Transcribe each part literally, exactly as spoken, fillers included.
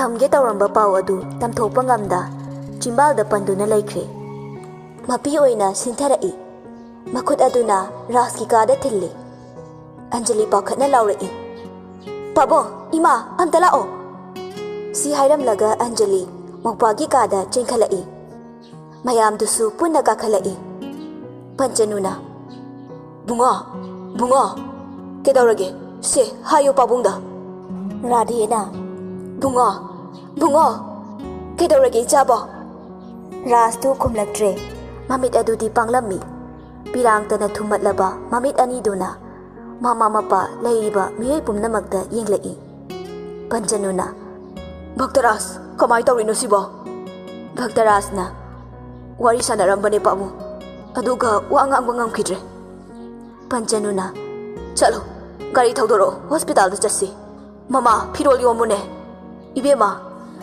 ꯊꯝꯒꯦ ꯇꯧꯔꯝꯕ ꯄꯥꯎ ꯑꯗꯨ ꯇꯝꯊꯣꯛꯄ ꯉꯝꯗ ꯆꯤꯝꯕꯥꯜꯗ ꯄꯟꯗꯨꯅ ꯂꯩꯈ꯭ꯔꯦ꯫ ꯃꯄꯤ ꯑꯣꯏꯅ ꯁꯤꯟꯊꯔꯛꯏ꯫ ꯃꯈꯨꯠ ꯑꯗꯨꯅ ꯔꯥꯖꯀꯤ ꯀꯥꯗ ꯊꯤꯜꯂꯤ꯫ ꯑꯟꯖꯂꯤ ꯄꯥꯈꯠꯅ ꯂꯥꯎꯔꯛꯏ, "ꯄꯥꯕꯨꯡ, ꯏꯃꯥ, ꯑꯝꯇ ꯂꯥꯛꯑꯣ!" ꯁꯤ ꯍꯥꯏꯔꯝꯂꯒ ꯑꯟꯖꯂꯤ ꯃꯧꯄ꯭ꯋꯥꯒꯤ ꯀꯥꯗ ꯆꯦꯟꯈꯠꯂꯛꯏ꯫ ꯃꯌꯥꯝꯗꯨꯁꯨ ꯄꯨꯟꯅ ꯀꯥꯈꯠꯂꯛꯏ꯫ ꯄꯟꯆꯅꯨꯅ, "ꯕꯨꯡꯉꯣ, ꯕꯨꯡꯉꯣ, ꯀꯩꯗꯧꯔꯒꯦ? ꯁꯦ, ꯍꯥꯏꯌꯨ ꯄꯥꯕꯨꯡꯗ!" ꯔꯥꯙꯦꯅ, "ꯕꯨꯡꯉꯣ, ꯕꯨꯡꯉꯣ, ꯀꯩꯗꯧꯔꯒꯦ ꯏꯆꯥꯕꯣ?" ꯔꯥꯖꯇꯨ ꯈꯨꯝꯂꯛꯇ꯭ꯔꯦ꯫ ꯃꯃꯤꯠ ꯑꯗꯨꯗꯤ ꯄꯥꯡꯂꯝꯃꯤ꯫ ꯄꯤꯔꯥꯡꯇꯅ ꯊꯨꯝꯃꯠꯂꯕ ꯃꯃꯤꯠ ꯑꯅꯤꯗꯨꯅ ꯃꯃꯥ ꯃꯄꯥ ꯂꯩꯔꯤꯕ ꯃꯤꯑꯣꯏ ꯄꯨꯝꯅꯃꯛꯇ ꯌꯦꯡꯂꯛꯏ꯫ ꯄꯟꯆꯅꯨꯅ, "ꯚꯛꯇꯔꯥꯖ, ꯀꯃꯥꯏ ꯇꯧꯔꯤꯅꯣ ꯁꯤꯕꯣ?" ꯚꯛꯇꯔꯥꯖꯅ, "ꯋꯥꯔꯤ ꯁꯥꯟꯅꯔꯝꯕꯅꯦ ꯄꯥꯕꯨꯡ, ꯑꯗꯨꯒ ꯋꯥ ꯉꯥꯡꯕ ꯉꯝꯈꯤꯗ꯭ꯔꯦ꯫" ꯄꯟꯆꯅꯨꯅ, "ꯆꯠꯂꯣ, ꯒꯥꯔꯤ ꯊꯧꯗꯣꯔꯛꯑꯣ, ꯍꯣꯁꯄꯤꯇꯥꯜꯗ ꯆꯠꯁꯤ꯫ ꯃꯃꯥ, ꯐꯤꯔꯣꯜ ꯌꯣꯝꯃꯨꯅꯦ꯫ ꯏꯕꯦꯝꯃ,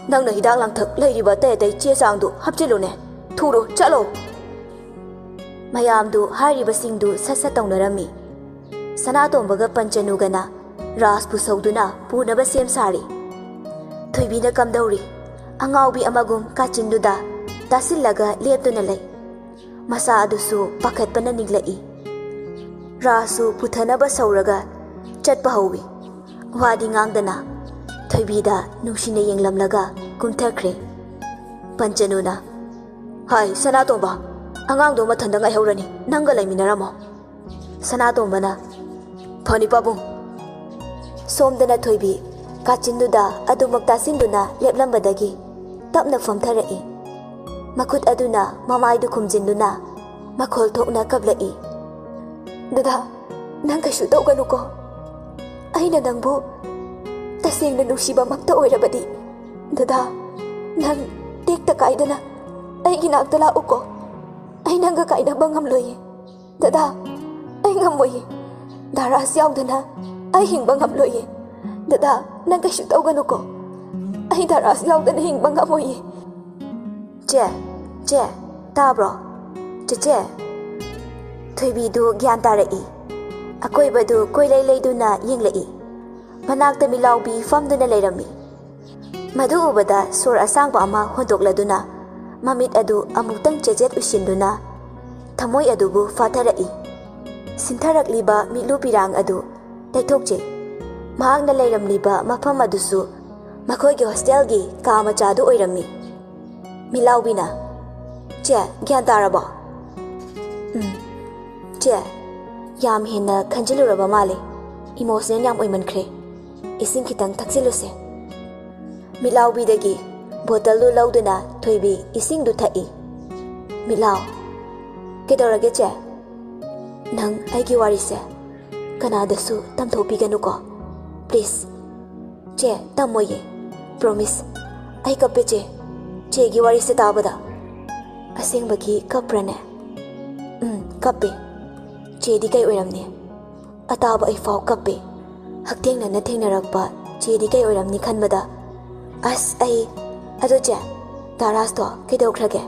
ꯅꯪꯅ ꯍꯤꯗꯥꯛ ꯂꯥꯡꯊꯛ ꯂꯩꯔꯤꯕ ꯑꯇꯩ ꯑꯇꯩ ꯆꯦ ꯆꯥꯡꯗꯨ ꯍꯥꯞꯆꯤꯜꯂꯨꯅꯦ꯫ ꯊꯨꯔꯣ, ꯆꯠꯂꯣ!" ꯃꯌꯥꯝꯗꯨ ꯍꯥꯏꯔꯤꯕꯁꯤꯡꯗꯨ ꯁꯠ ꯁꯠ ꯇꯧꯅꯔꯝꯃꯤ꯫ ꯁꯅꯥꯇꯣꯝꯕꯒ ꯄꯟꯆꯅꯨꯒꯅ ꯔꯥꯖꯄꯨ ꯁꯧꯗꯨꯅ ꯄꯨꯅꯕ ꯁꯦꯝ ꯁꯥꯔꯤ꯫ ꯊꯣꯏꯕꯤꯅ ꯀꯝꯗꯧꯔꯤ? ꯑꯉꯥꯎꯕꯤ ꯑꯃꯒꯨꯝ ꯀꯥꯆꯤꯟꯗꯨꯗ ꯇꯥꯁꯤꯜꯂꯒ ꯂꯦꯞꯇꯨꯅ ꯂꯩ꯫ ꯃꯁꯥ ꯑꯗꯨꯁꯨ ꯄꯥꯈꯠꯄꯅ ꯅꯤꯛꯂꯛꯏ꯫ ꯔꯥꯖꯁꯨ ꯄꯨꯊꯅꯕ ꯁꯧꯔꯒ ꯆꯠꯄ ꯍꯧꯏ꯫ ꯋꯥꯗꯤ ꯉꯥꯡꯗꯅ ꯊꯣꯏꯕꯤꯗ ꯅꯨꯡꯁꯤꯅ ꯌꯦꯡꯂꯝꯂꯒ ꯀꯨꯝꯊꯈ꯭ꯔꯦ꯫ ꯄꯟꯆꯅꯨꯅ, "ꯍꯥꯏ, ꯁꯅꯥꯇꯣꯝꯕ, ꯑꯉꯥꯡꯗꯣ ꯃꯊꯟꯗ ꯉꯥꯏꯍꯧꯔꯅꯤ, ꯅꯪꯒ ꯂꯩꯃꯤꯟꯅꯔꯝꯃꯣ꯫" ꯁꯅꯥꯇꯣꯝꯕꯅ, "ꯐꯅꯤ ꯄꯥꯕꯨꯡ꯫" ꯁꯣꯝꯗꯅ ꯊꯣꯏꯕꯤ ꯀꯥꯆꯤꯟꯗꯨꯗ ꯑꯗꯨꯃꯛ ꯇꯥꯁꯤꯟꯗꯨꯅ ꯂꯦꯞꯂꯝꯕꯗꯒꯤ ꯇꯞꯅ ꯐꯝꯊꯔꯛꯏ꯫ ꯃꯈꯨꯠ ꯑꯗꯨꯅ ꯃꯃꯥꯏꯗꯨ ꯈꯨꯝꯖꯤꯟꯗꯨꯅ ꯃꯈꯣꯜ ꯊꯣꯛꯅ ꯀꯞꯂꯛꯏ꯫ "ꯗꯗꯥ, ꯅꯪ ꯀꯩꯁꯨ ꯇꯧꯒꯅꯨꯀꯣ꯫ ꯑꯩꯅ ꯅꯪꯕꯨ ꯇꯁꯦꯡꯅ ꯅꯨꯡꯁꯤꯕꯃꯛꯇ ꯑꯣꯏꯔꯕꯗꯤ, ꯗꯗꯥ, ꯅꯪ ꯇꯦꯛꯇ ꯀꯥꯏꯗꯅ ꯑꯩꯒꯤ ꯅꯥꯛꯇ ꯂꯥꯛꯎꯀꯣ꯫ ꯑꯩ ꯅꯪꯒ ꯀꯥꯏꯅꯕ ꯉꯝꯂꯣꯏꯌꯦ꯫ ꯗꯗꯥ, ꯑꯩ ꯉꯝꯃꯣꯏꯌꯦ꯫ ꯗꯥꯔꯥꯖ ꯌꯥꯎꯗꯅ ꯑꯩ ꯍꯤꯡꯕ ꯉꯝꯂꯣꯏꯌꯦ꯫ ꯗꯗꯥ, ꯅꯪ ꯀꯩꯁꯨ ꯇꯧꯒꯅꯨꯀꯣ꯫ ꯑꯩ ꯗꯥꯔꯥꯖ ꯌꯥꯎꯗꯅ ꯍꯤꯡꯕ ꯉꯝꯃꯣꯏꯌꯦ꯫" "ꯆꯦ, ꯆꯦ, ꯇꯥꯕ꯭ꯔꯣ? ꯆꯦꯆꯦ!" ꯊꯣꯏꯕꯤꯗꯨ ꯒ꯭ꯌꯥꯟ ꯇꯥꯔꯛꯏ꯫ ꯑꯀꯣꯏꯕꯗꯨ ꯀꯣꯏꯂꯩ ꯂꯩꯗꯨꯅ ꯌꯦꯡꯂꯛꯏ꯫ ꯃꯅꯥꯛꯇ ꯃꯤꯠꯂꯥꯎꯕꯤ ꯐꯝꯗꯨꯅ ꯂꯩꯔꯝꯃꯤ꯫ ꯃꯗꯨ ꯎꯕꯗ ꯁꯣꯔ ꯑꯁꯥꯡꯕ ꯑꯃ ꯍꯣꯟꯗꯣꯛꯂꯗꯨꯅ ꯃꯃꯤꯠ ꯑꯗꯨ ꯑꯃꯨꯛꯇꯪ ꯆꯦꯖꯦꯠ ꯎꯏꯁꯤꯟꯗꯨꯅ ꯊꯃꯣꯏ ꯑꯗꯨꯕꯨ ꯐꯥꯊꯔꯛꯏ꯫ ꯁꯤꯟꯊꯔꯛꯂꯤꯕ ꯃꯤꯠꯂꯨ ꯄꯤꯔꯥꯡ ꯑꯗꯨ ꯇꯩꯊꯣꯛꯆꯩ꯫ ꯃꯍꯥꯛꯅ ꯂꯩꯔꯝꯂꯤꯕ ꯃꯐꯝ ꯑꯗꯨꯁꯨ ꯃꯈꯣꯏꯒꯤ ꯍꯣꯁꯇꯦꯜꯒꯤ ꯀꯥ ꯃꯆꯥꯗꯨ ꯑꯣꯏꯔꯝꯃꯤ꯫ ꯃꯤꯠꯂꯥꯎꯕꯤꯅ, "ꯆꯦ, ꯒ꯭ꯌꯥꯟ ꯇꯥꯔꯕꯣ?" "ꯎꯝ꯫ ꯆꯦ, ꯌꯥꯝ ꯍꯦꯟꯅ ꯈꯟꯖꯤꯜꯂꯨꯔꯕ ꯃꯥꯜꯂꯦ꯫ ꯏꯃꯣꯁꯅꯦꯜ ꯌꯥꯝ ꯑꯣꯏꯃꯟꯈ꯭ꯔꯦ꯫ ꯏꯁꯤꯡ ꯈꯤꯇꯪ ꯊꯛꯆꯤꯜꯂꯨꯁꯦ꯫" ꯃꯤꯠꯂꯥꯎꯕꯤꯗꯒꯤ ꯕꯣꯇꯜꯗꯨ ꯂꯧꯗꯨꯅ ꯊꯣꯏꯕꯤ ꯏꯁꯤꯡꯗꯨ ꯊꯛꯏ꯫ ꯃꯤꯠꯂꯥꯎ, "ꯀꯩꯗꯧꯔꯒꯦ ꯆꯦ?" "ꯅꯪ ꯑꯩꯒꯤ ꯋꯥꯔꯤꯁꯦ ꯀꯅꯥꯗꯁꯨ ꯇꯝꯊꯣꯛꯄꯤꯒꯅꯨꯀꯣ, ꯄ꯭ꯂꯤꯖ꯫" "ꯆꯦ, ꯇꯝꯃꯣꯏꯌꯦ, ꯄ꯭ꯔꯣꯃꯤꯁ꯫ ꯑꯩ ꯀꯞꯄꯦ ꯆꯦ, ꯆꯦꯒꯤ ꯋꯥꯔꯤꯁꯦ ꯇꯥꯕꯗ꯫" "ꯑꯁꯦꯡꯕꯒꯤ ꯀꯞꯄ꯭ꯔꯅꯦ?" "ꯎꯝ, ꯀꯞꯄꯦ꯫ ꯆꯦꯗꯤ ꯀꯩ ꯑꯣꯏꯔꯝꯅꯤ? ꯑꯇꯥꯕ ꯑꯩꯐꯥꯎ ꯀꯞꯄꯦ꯫ ꯍꯛꯊꯦꯡꯅꯅ ꯊꯦꯡꯅꯔꯛꯄ ꯆꯦꯗꯤ ꯀꯩ ꯑꯣꯏꯔꯝꯅꯤ ꯈꯟꯕꯗ꯫ ꯑꯁ, ꯑꯩ, ꯑꯗꯣ ꯆꯦ, ꯗꯥ ꯔꯥꯖꯇꯣ ꯀꯩꯗꯧꯈ꯭ꯔꯒꯦ?"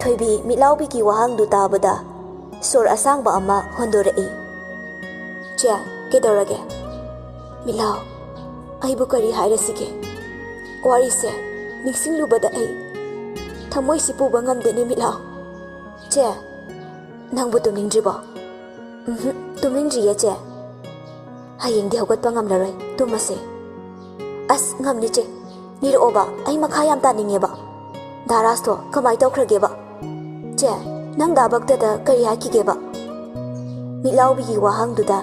ꯊꯣꯏꯕꯤ ꯃꯤꯠꯂꯥꯎꯕꯤꯒꯤ ꯋꯥꯍꯪꯗꯨ ꯇꯥꯕꯗ ꯁꯣꯔ ꯑꯁꯥꯡꯕ ꯑꯃ ꯍꯣꯟꯗꯣꯔꯛꯏ꯫ "ꯆꯦ, ꯀꯩꯗꯧꯔꯒꯦ?" "ꯃꯤꯠꯂꯥꯎ, ꯑꯩꯕꯨ ꯀꯔꯤ ꯍꯥꯏꯔꯁꯤꯒꯦ? ꯋꯥꯔꯤꯁꯦ ꯅꯤꯡꯁꯤꯡꯂꯨꯕꯗ ꯑꯩ ꯊꯃꯣꯏꯁꯤ ꯄꯨꯕ ꯉꯝꯗꯦꯅꯦ ꯃꯤꯠꯂꯥꯎ꯫" "ꯆꯦ, ꯅꯪꯕꯨ ꯇꯨꯝꯅꯤꯡꯗ꯭ꯔꯤꯕꯣ?" "ꯎꯝꯍꯨꯝ, ꯇꯨꯝꯅꯤꯡꯗ꯭ꯔꯤꯌꯦ ꯆꯦ꯫ ꯍꯌꯦꯡꯗꯤ ꯍꯧꯒꯠꯄ ꯉꯝꯂꯔꯣꯏ, ꯇꯨꯝꯃꯁꯦ꯫" "ꯑꯁ, ꯉꯝꯅꯤ ꯆꯦ, ꯂꯤꯔꯛꯑꯣꯕ, ꯑꯩ ꯃꯈꯥ ꯌꯥꯝ ꯇꯥꯅꯤꯡꯉꯦꯕ꯫ ꯗꯥ ꯔꯥꯖꯇꯣ ꯀꯃꯥꯏ ꯇꯧꯈ꯭ꯔꯒꯦꯕ? ꯆꯦ, ꯅꯪ ꯗꯥ ꯚꯛꯇꯗ ꯀꯔꯤ ꯍꯥꯏꯈꯤꯒꯦꯕ?" ꯃꯤꯠꯂꯥꯎꯕꯤꯒꯤ ꯋꯥꯍꯪꯗꯨꯗ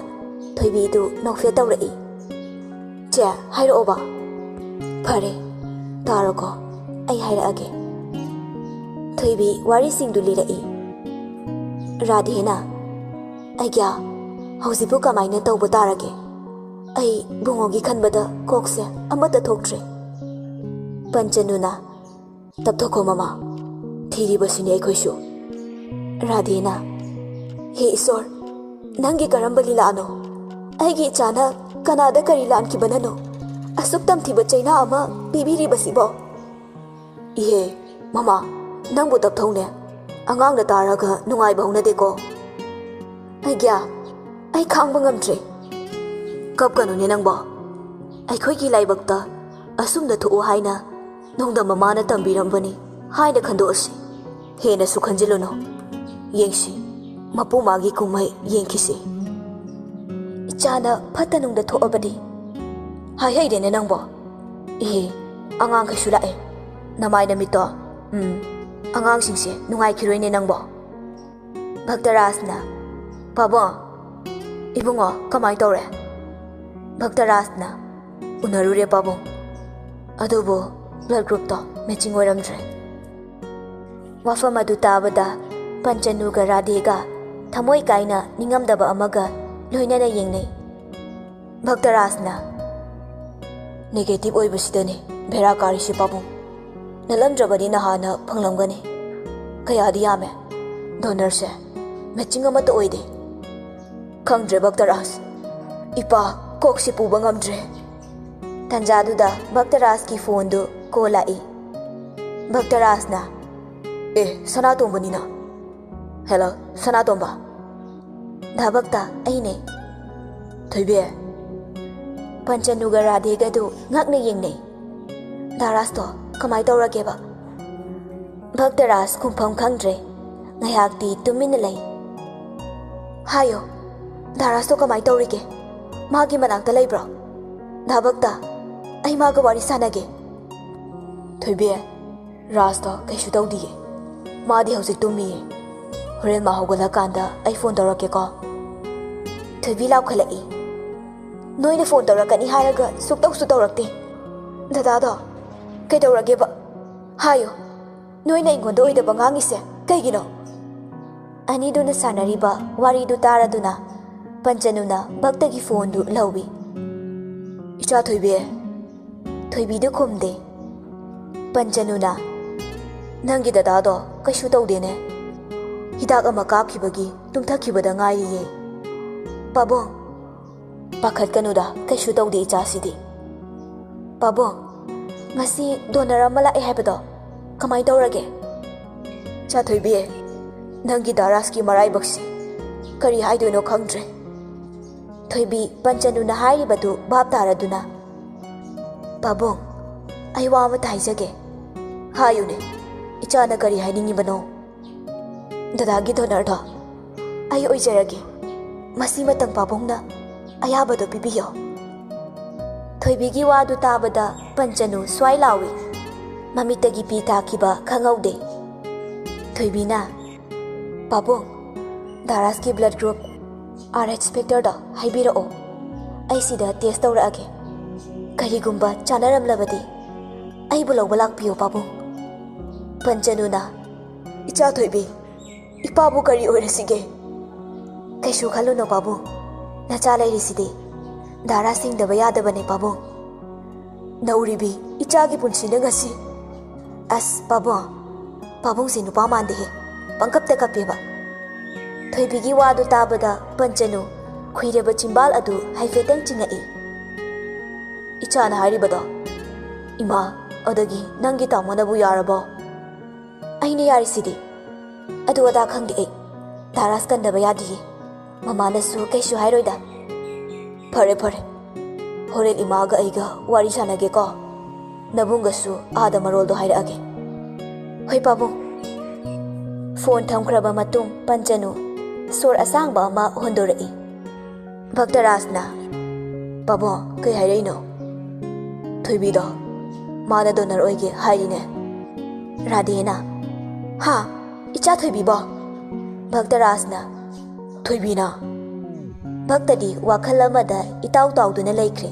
ꯊꯣꯏꯕꯤꯗꯨ ꯅꯣꯛꯐꯦꯠ ꯇꯧꯔꯛꯏ꯫ "ꯆꯦ, ꯍꯥꯏꯔꯛꯑꯣꯕ꯫" "ꯐꯔꯦ, ꯇꯥꯔꯣꯀꯣ, ꯑꯩ ꯍꯥꯏꯔꯛꯑꯒꯦ꯫" ꯊꯣꯏꯕꯤ ꯋꯥꯔꯤꯁꯤꯡꯗꯨ ꯂꯤꯔꯛꯏ꯫ ꯔꯥꯙꯦꯅ, "ꯑꯩꯒ꯭ꯌꯥ, ꯍꯧꯖꯤꯛꯄꯨ ꯀꯃꯥꯏꯅ ꯇꯧꯕ ꯇꯥꯔꯒꯦ? ꯑꯩ ꯕꯨꯡꯉꯣꯒꯤ ꯈꯟꯕꯗ ꯀꯣꯛꯁꯦ ꯑꯃꯠꯇ ꯊꯣꯛꯇ꯭ꯔꯦ꯫" ꯄꯟꯆꯅꯨꯅ, "ꯇꯞꯊꯣꯛꯈꯣ ꯃꯃꯥ, ꯊꯤꯔꯤꯕꯁꯤꯅꯤ ꯑꯩꯈꯣꯏꯁꯨ꯫" ꯔꯥꯙꯦꯅ, "ꯍꯦ ꯏꯁꯣꯔ, ꯅꯪꯒꯤ ꯀꯔꯝꯕ ꯂꯤꯂꯥꯅꯣ? ꯑꯩꯒꯤ ꯏꯆꯥꯅ ꯀꯅꯥꯗ ꯀꯔꯤ ꯂꯥꯟꯈꯤꯕꯅꯅꯣ ꯑꯁꯨꯛ ꯇꯝꯊꯤꯕ ꯆꯩꯅꯥ ꯑꯃ ꯄꯤꯕꯤꯔꯤꯕꯁꯤꯕꯣ?" "ꯏꯍꯦ, ꯃꯃꯥ, ꯅꯪꯕꯨ ꯇꯞꯊꯧꯅꯦ꯫ ꯑꯉꯥꯡꯅ ꯇꯥꯔꯒ ꯅꯨꯡꯉꯥꯏꯕ ꯍꯧꯅꯗꯦꯀꯣ꯫" "ꯑꯩꯒ꯭ꯌꯥ, ꯑꯩ ꯈꯥꯡꯕ ꯉꯝꯗ꯭ꯔꯦ꯫" "ꯀꯞꯀꯅꯨꯅꯦ ꯅꯪꯕꯣ꯫ ꯑꯩꯈꯣꯏꯒꯤ ꯂꯥꯏꯕꯛꯇ ꯑꯁꯨꯝꯅ ꯊꯣꯛꯎ ꯍꯥꯏꯅ ꯅꯣꯡꯗꯝꯕ ꯃꯥꯅ ꯇꯝꯕꯤꯔꯝꯕꯅꯤ ꯍꯥꯏꯅ ꯈꯟꯗꯣꯛꯑꯁꯤ꯫ ꯍꯦꯟꯅꯁꯨ ꯈꯟꯖꯤꯜꯂꯨꯅꯨ꯫ ꯌꯦꯡꯁꯤ, ꯃꯄꯨ ꯃꯥꯒꯤ ꯀꯨꯝꯍꯩ ꯌꯦꯡꯈꯤꯁꯤ꯫ ꯏꯆꯥꯅ ꯐꯠꯇ ꯅꯨꯡꯗ ꯊꯣꯛꯑꯕꯗꯤ? ꯍꯥꯏꯍꯩꯗꯦꯅꯦ ꯅꯪꯕꯣ꯫ ꯏꯍꯦ, ꯑꯉꯥꯡꯈꯩꯁꯨ ꯂꯥꯛꯑꯦ꯫ ꯅꯃꯥꯏ ꯅꯃꯤꯠꯇꯣ꯫ ꯎꯝ, ꯑꯉꯥꯡꯁꯤꯡꯁꯦ ꯅꯨꯡꯉꯥꯏꯈꯤꯔꯣꯏꯅꯦ ꯅꯪꯕꯣ꯫ ꯚꯛꯇꯔꯥꯖꯅ, "ꯄꯥꯕꯨꯡ, ꯏꯕꯨꯡꯉꯣ, ꯀꯃꯥꯏ ꯇꯧꯔꯦ?" ꯚꯛꯇꯔꯥꯖꯅ, "ꯎꯅꯔꯨꯔꯦ ꯄꯥꯕꯨꯡ, ꯑꯗꯨꯕꯨ blood groupꯇꯣ matching ꯑꯣꯏꯔꯝꯗ꯭ꯔꯦ꯫" ꯋꯥꯐꯝ ꯑꯗꯨ ꯇꯥꯕꯗ ꯄꯟꯆꯅꯨꯒ ꯔꯥꯙꯦꯒ ꯊꯃꯣꯏ ꯀꯥꯏꯅ ꯅꯤꯡꯉꯝꯗꯕ ꯑꯃꯒ ꯂꯣꯏꯅꯅ ꯌꯦꯡꯅꯩ꯫ ꯚꯛꯇꯔꯥꯖꯅ, "Negative ꯑꯣꯏꯕꯁꯤꯗꯅꯤ ꯚꯦꯔꯥ ꯀꯥꯔꯤꯁꯤ ꯄꯥꯕꯨꯡ꯫ ꯅꯠꯂꯝꯗ꯭ꯔꯕꯗꯤ ꯅꯍꯥꯟꯅ ꯐꯪꯂꯝꯒꯅꯤ꯫ ꯀꯌꯥꯗꯤ ꯌꯥꯝꯃꯦ donorꯁꯦ, matching ꯑꯃꯠꯇ ꯑꯣꯏꯗꯦ꯫" "ꯈꯪꯗ꯭ꯔꯦ ꯚꯛꯇꯔꯥꯖ, ꯏꯄꯥ ꯀꯣꯛꯁꯤ ꯄꯨꯕ ꯉꯝꯗ꯭ꯔꯦ꯫" ꯇꯟꯖꯥꯗꯨꯗ ꯚꯛꯇꯔꯥꯖꯀꯤ phoneꯗꯨ call ꯂꯥꯛꯏ꯫ ꯚꯛꯇꯔꯥꯖꯅ, "ꯑꯦ, ꯁꯅꯥꯇꯣꯝꯕꯅꯤꯅ꯫ Hello, ꯁꯅꯥꯇꯣꯝꯕ꯫" "ꯗꯥ ꯚꯛꯇ, ꯑꯩꯅꯦ꯫" "ꯊꯣꯏꯕꯤ꯫" ꯄꯟꯆꯅꯨꯒ ꯔꯥꯙꯦꯒꯗꯨ ꯉꯛꯅ ꯌꯦꯡꯅꯩ꯫ "ꯗꯥ ꯔꯥꯖꯇꯣ ꯀꯃꯥꯏ ꯇꯧꯔꯒꯦꯕ?" ꯚꯛꯇꯔꯥꯖ ꯈꯨꯝꯐꯝ ꯈꯪꯗ꯭ꯔꯦ꯫ ꯉꯥꯏꯍꯥꯛꯇꯤ ꯇꯨꯃꯤꯟꯅ ꯂꯩ꯫ "ꯍꯥꯏꯌꯣ, ꯗꯥ ꯔꯥꯖꯇꯣ ꯀꯃꯥꯏ ꯇꯧꯔꯤꯒꯦ? ꯃꯥꯒꯤ ꯃꯅꯥꯛꯇ ꯂꯩꯕ꯭ꯔꯣ? ꯗꯥ ꯚꯛꯇ, ꯑꯩ ꯃꯥꯒ ꯋꯥꯔꯤ ꯁꯥꯟꯅꯒꯦ꯫" "ꯊꯣꯏꯕꯤ, ꯔꯥꯖꯇꯣ ꯀꯩꯁꯨ ꯇꯧꯗꯤꯌꯦ꯫ ꯃꯥꯗꯤ ꯍꯧꯖꯤꯛ ꯇꯨꯝꯃꯤꯌꯦ꯫ ꯍꯣꯔꯦꯟ ꯃꯥ ꯍꯧꯒꯠꯂꯀꯥꯟꯗ ꯑꯩ phone ꯇꯧꯔꯛꯀꯦꯀꯣ꯫" ꯊꯣꯏꯕꯤ ꯂꯥꯎꯈꯠꯂꯛꯏ꯫ "ꯅꯣꯏꯅ phone ꯇꯧꯔꯛꯀꯅꯤ ꯍꯥꯏꯔꯒ ꯁꯨꯛꯇꯧꯁꯨ ꯇꯧꯔꯛꯇꯦ꯫ ꯗꯗꯥꯗꯣ ꯀꯩꯗꯧꯔꯒꯦꯕ? ꯍꯥꯏꯌꯣ, ꯅꯣꯏꯅ ꯑꯩꯉꯣꯟꯗ ꯑꯣꯏꯗꯕ ꯉꯥꯡꯉꯤꯁꯦ ꯀꯩꯒꯤꯅꯣ?" ꯑꯅꯤꯗꯨꯅ ꯁꯥꯟꯅꯔꯤꯕ ꯋꯥꯔꯤꯗꯨ ꯇꯥꯔꯗꯨꯅ ꯄꯟꯆꯅꯨꯅ ꯚꯛꯇꯒꯤ phoneꯗꯨ ꯂꯧꯏ꯫ "ꯏꯆꯥ ꯊꯣꯏꯕꯤ꯫" ꯊꯣꯏꯕꯤꯗꯨ ꯈꯨꯝꯗꯦ꯫ ꯄꯟꯆꯅꯨꯅ, "ꯅꯪꯒꯤ ꯗꯗꯥꯗꯣ ꯀꯩꯁꯨ ꯇꯧꯗꯦꯅꯦ꯫ ꯍꯤꯗꯥꯛ ꯑꯃ ꯀꯥꯞꯈꯤꯕꯒꯤ ꯇꯨꯝꯊꯈꯤꯕꯗ ꯉꯥꯏꯔꯤꯌꯦ꯫" "ꯄꯥꯕꯨꯡ꯫" "ꯄꯥꯈꯠꯀꯅꯨꯗ, ꯀꯩꯁꯨ ꯇꯧꯗꯦ ꯏꯆꯥꯁꯤꯗꯤ꯫" "ꯄꯥꯕꯨꯡ, ꯉꯁꯤ donor ꯑꯃ ꯂꯥꯛꯑꯦ ꯍꯥꯏꯕꯗꯣ ꯀꯃꯥꯏ ꯇꯧꯔꯒꯦ?" "ꯏꯆꯥ ꯊꯣꯏꯕꯤ, ꯅꯪꯒꯤ ꯗꯥ ꯔꯥꯖꯀꯤ ꯃꯔꯥꯏꯕꯛꯁꯤ ꯀꯔꯤ ꯍꯥꯏꯗꯣꯏꯅꯣ ꯈꯪꯗ꯭ꯔꯦ꯫" ꯊꯣꯏꯕꯤ ꯄꯟꯆꯅꯨꯅ ꯍꯥꯏꯔꯤꯕꯗꯨ ꯚꯥꯞ ꯇꯥꯔꯗꯨꯅ, ꯄꯥꯕꯨꯡ, ꯑꯩ ꯋꯥ ꯑꯃꯇ ꯍꯥꯏꯖꯒꯦ꯫ ꯍꯥꯏꯌꯨꯅꯦ, ꯏꯆꯥꯅ ꯀꯔꯤ ꯍꯥꯏꯅꯤꯡꯉꯤꯕꯅꯣ? ꯗꯗꯥꯒꯤ ꯗꯣꯅꯔꯗꯣ ꯑꯩ ꯑꯣꯏꯖꯔꯒꯦ꯫ ꯃꯁꯤꯃꯇꯪ ꯄꯥꯕꯨꯡꯅ ꯑꯌꯥꯕꯗꯣ ꯄꯤꯕꯤꯌꯣ꯫ ꯊꯣꯏꯕꯤꯒꯤ ꯋꯥꯗꯨ ꯇꯥꯕꯗ ꯄꯟꯆꯅꯨ ꯁ꯭ꯋꯥꯏ ꯂꯥꯎꯏ꯫ ꯃꯃꯤꯠꯇꯒꯤ ꯄꯤ ꯇꯥꯈꯤꯕ ꯈꯪꯍꯧꯗꯦ꯫ ꯊꯣꯏꯕꯤꯅ, "ꯄꯥꯕꯨꯡ, ꯗꯥꯔꯥꯁꯀꯤ ꯕ꯭ꯂꯗ ꯒ꯭ꯔꯨꯞ ꯑꯥꯔ ꯑꯦꯆ ꯐꯦꯛꯇꯔꯗꯣ ꯍꯥꯏꯕꯤꯔꯛꯑꯣ꯫ ꯑꯩ ꯁꯤꯗ ꯇꯦꯁ ꯇꯧꯔꯛꯑꯒꯦ꯫ ꯀꯔꯤꯒꯨꯝꯕ ꯆꯥꯟꯅꯔꯝꯂꯕꯗꯤ ꯑꯩꯕꯨ ꯂꯧꯕ ꯂꯥꯛꯄꯤꯌꯨ, ꯄꯥꯕꯨꯡ꯫" ꯄꯟꯆꯅꯨꯅ, "ꯏꯆꯥ ꯊꯣꯏꯕꯤ, ꯏꯄꯥꯕꯨ ꯀꯔꯤ ꯑꯣꯏꯔꯁꯤꯒꯦ?" "ꯀꯩꯁꯨ ꯈꯜꯂꯨꯅꯨ, ꯄꯥꯕꯨꯡ꯫ ꯅꯆꯥ ꯂꯩꯔꯤꯁꯤꯗꯤ꯫ ꯗꯥꯔꯥ ꯁꯤꯡꯗꯕ ꯌꯥꯗꯕꯅꯦ, ꯄꯥꯕꯨꯡ꯫ ꯅꯧꯔꯤꯕꯤ ꯏꯆꯥꯒꯤ ꯄꯨꯟꯁꯤꯅ ꯉꯁꯤ꯫" "ꯑꯁ, ꯄꯥꯕꯨꯡ, ꯄꯥꯕꯨꯡꯁꯦ ꯅꯨꯄꯥ ꯃꯥꯟꯗꯦꯍꯦ꯫ ꯄꯪꯀꯞꯇ ꯀꯞꯄꯦꯕ꯫" ꯊꯣꯏꯕꯤꯒꯤ ꯋꯥꯗꯨ ꯇꯥꯕꯗ ꯄꯟꯆꯅꯨ ꯈꯨꯏꯔꯕ ꯆꯤꯝꯕꯥꯜ ꯑꯗꯨ ꯍꯥꯏꯐꯦꯠꯇꯪ ꯆꯤꯡꯉꯛꯏ꯫ "ꯏꯆꯥꯅ ꯍꯥꯏꯔꯤꯕꯗꯣ?" "ꯏꯃꯥ, ꯑꯗꯒꯤ ꯅꯪꯒꯤ ꯇꯥꯃꯣꯅꯕꯨ ꯌꯥꯔꯕꯣ?" "ꯑꯩꯅ ꯌꯥꯔꯤꯁꯤꯗꯤ꯫" "ꯑꯗꯨ ꯑꯗꯥ ꯈꯪꯗꯦ ꯑꯩ꯫ ꯗꯥꯔꯥꯁ ꯀꯟꯗꯕ ꯌꯥꯗꯤꯌꯦ꯫ ꯃꯃꯥꯅꯁꯨ ꯀꯩꯁꯨ ꯍꯥꯏꯔꯣꯏꯗ꯫" "ꯐꯔꯦ, ꯐꯔꯦ꯫ ꯍꯣꯔꯦꯟ ꯏꯃꯥꯒ ꯑꯩꯒ ꯋꯥꯔꯤ ꯁꯥꯟꯅꯒꯦꯀꯣ꯫ ꯅꯕꯨꯡꯒꯁꯨ ꯑꯥꯗ ꯃꯔꯣꯜꯗꯣ ꯍꯥꯏꯔꯛꯑꯒꯦ꯫" "ꯍꯣꯏ, ꯄꯥꯕꯨꯡ꯫" ꯐꯣꯟ ꯊꯝꯈ꯭ꯔꯕ ꯃꯇꯨꯡ ꯄꯟꯆꯅꯨ ꯁꯣꯔ ꯑꯁꯥꯡꯕ ꯑꯃ ꯍꯣꯟꯗꯣꯔꯛꯏ꯫ ꯚꯛꯇꯔꯥꯖꯅ, "ꯄꯥꯕꯨꯡ, ꯀꯩ ꯍꯥꯏꯔꯛꯏꯅꯣ?" "ꯊꯣꯏꯕꯤꯗꯣ ꯃꯥꯅ ꯗꯣꯅꯔ ꯑꯣꯏꯒꯦ ꯍꯥꯏꯔꯤꯅꯦ꯫" ꯔꯥꯙꯦꯅ, "ꯍꯥ? ꯏꯆꯥ ꯊꯣꯏꯕꯤꯕꯣ?" ꯚꯛꯇꯔꯥꯖꯅ, "ꯊꯣꯏꯕꯤꯅ?" ꯚꯛꯇꯗꯤ ꯋꯥꯈꯜ ꯑꯃꯗ ꯏꯇꯥꯎ ꯇꯥꯎꯗꯨꯅ ꯂꯩꯈ꯭ꯔꯦ꯫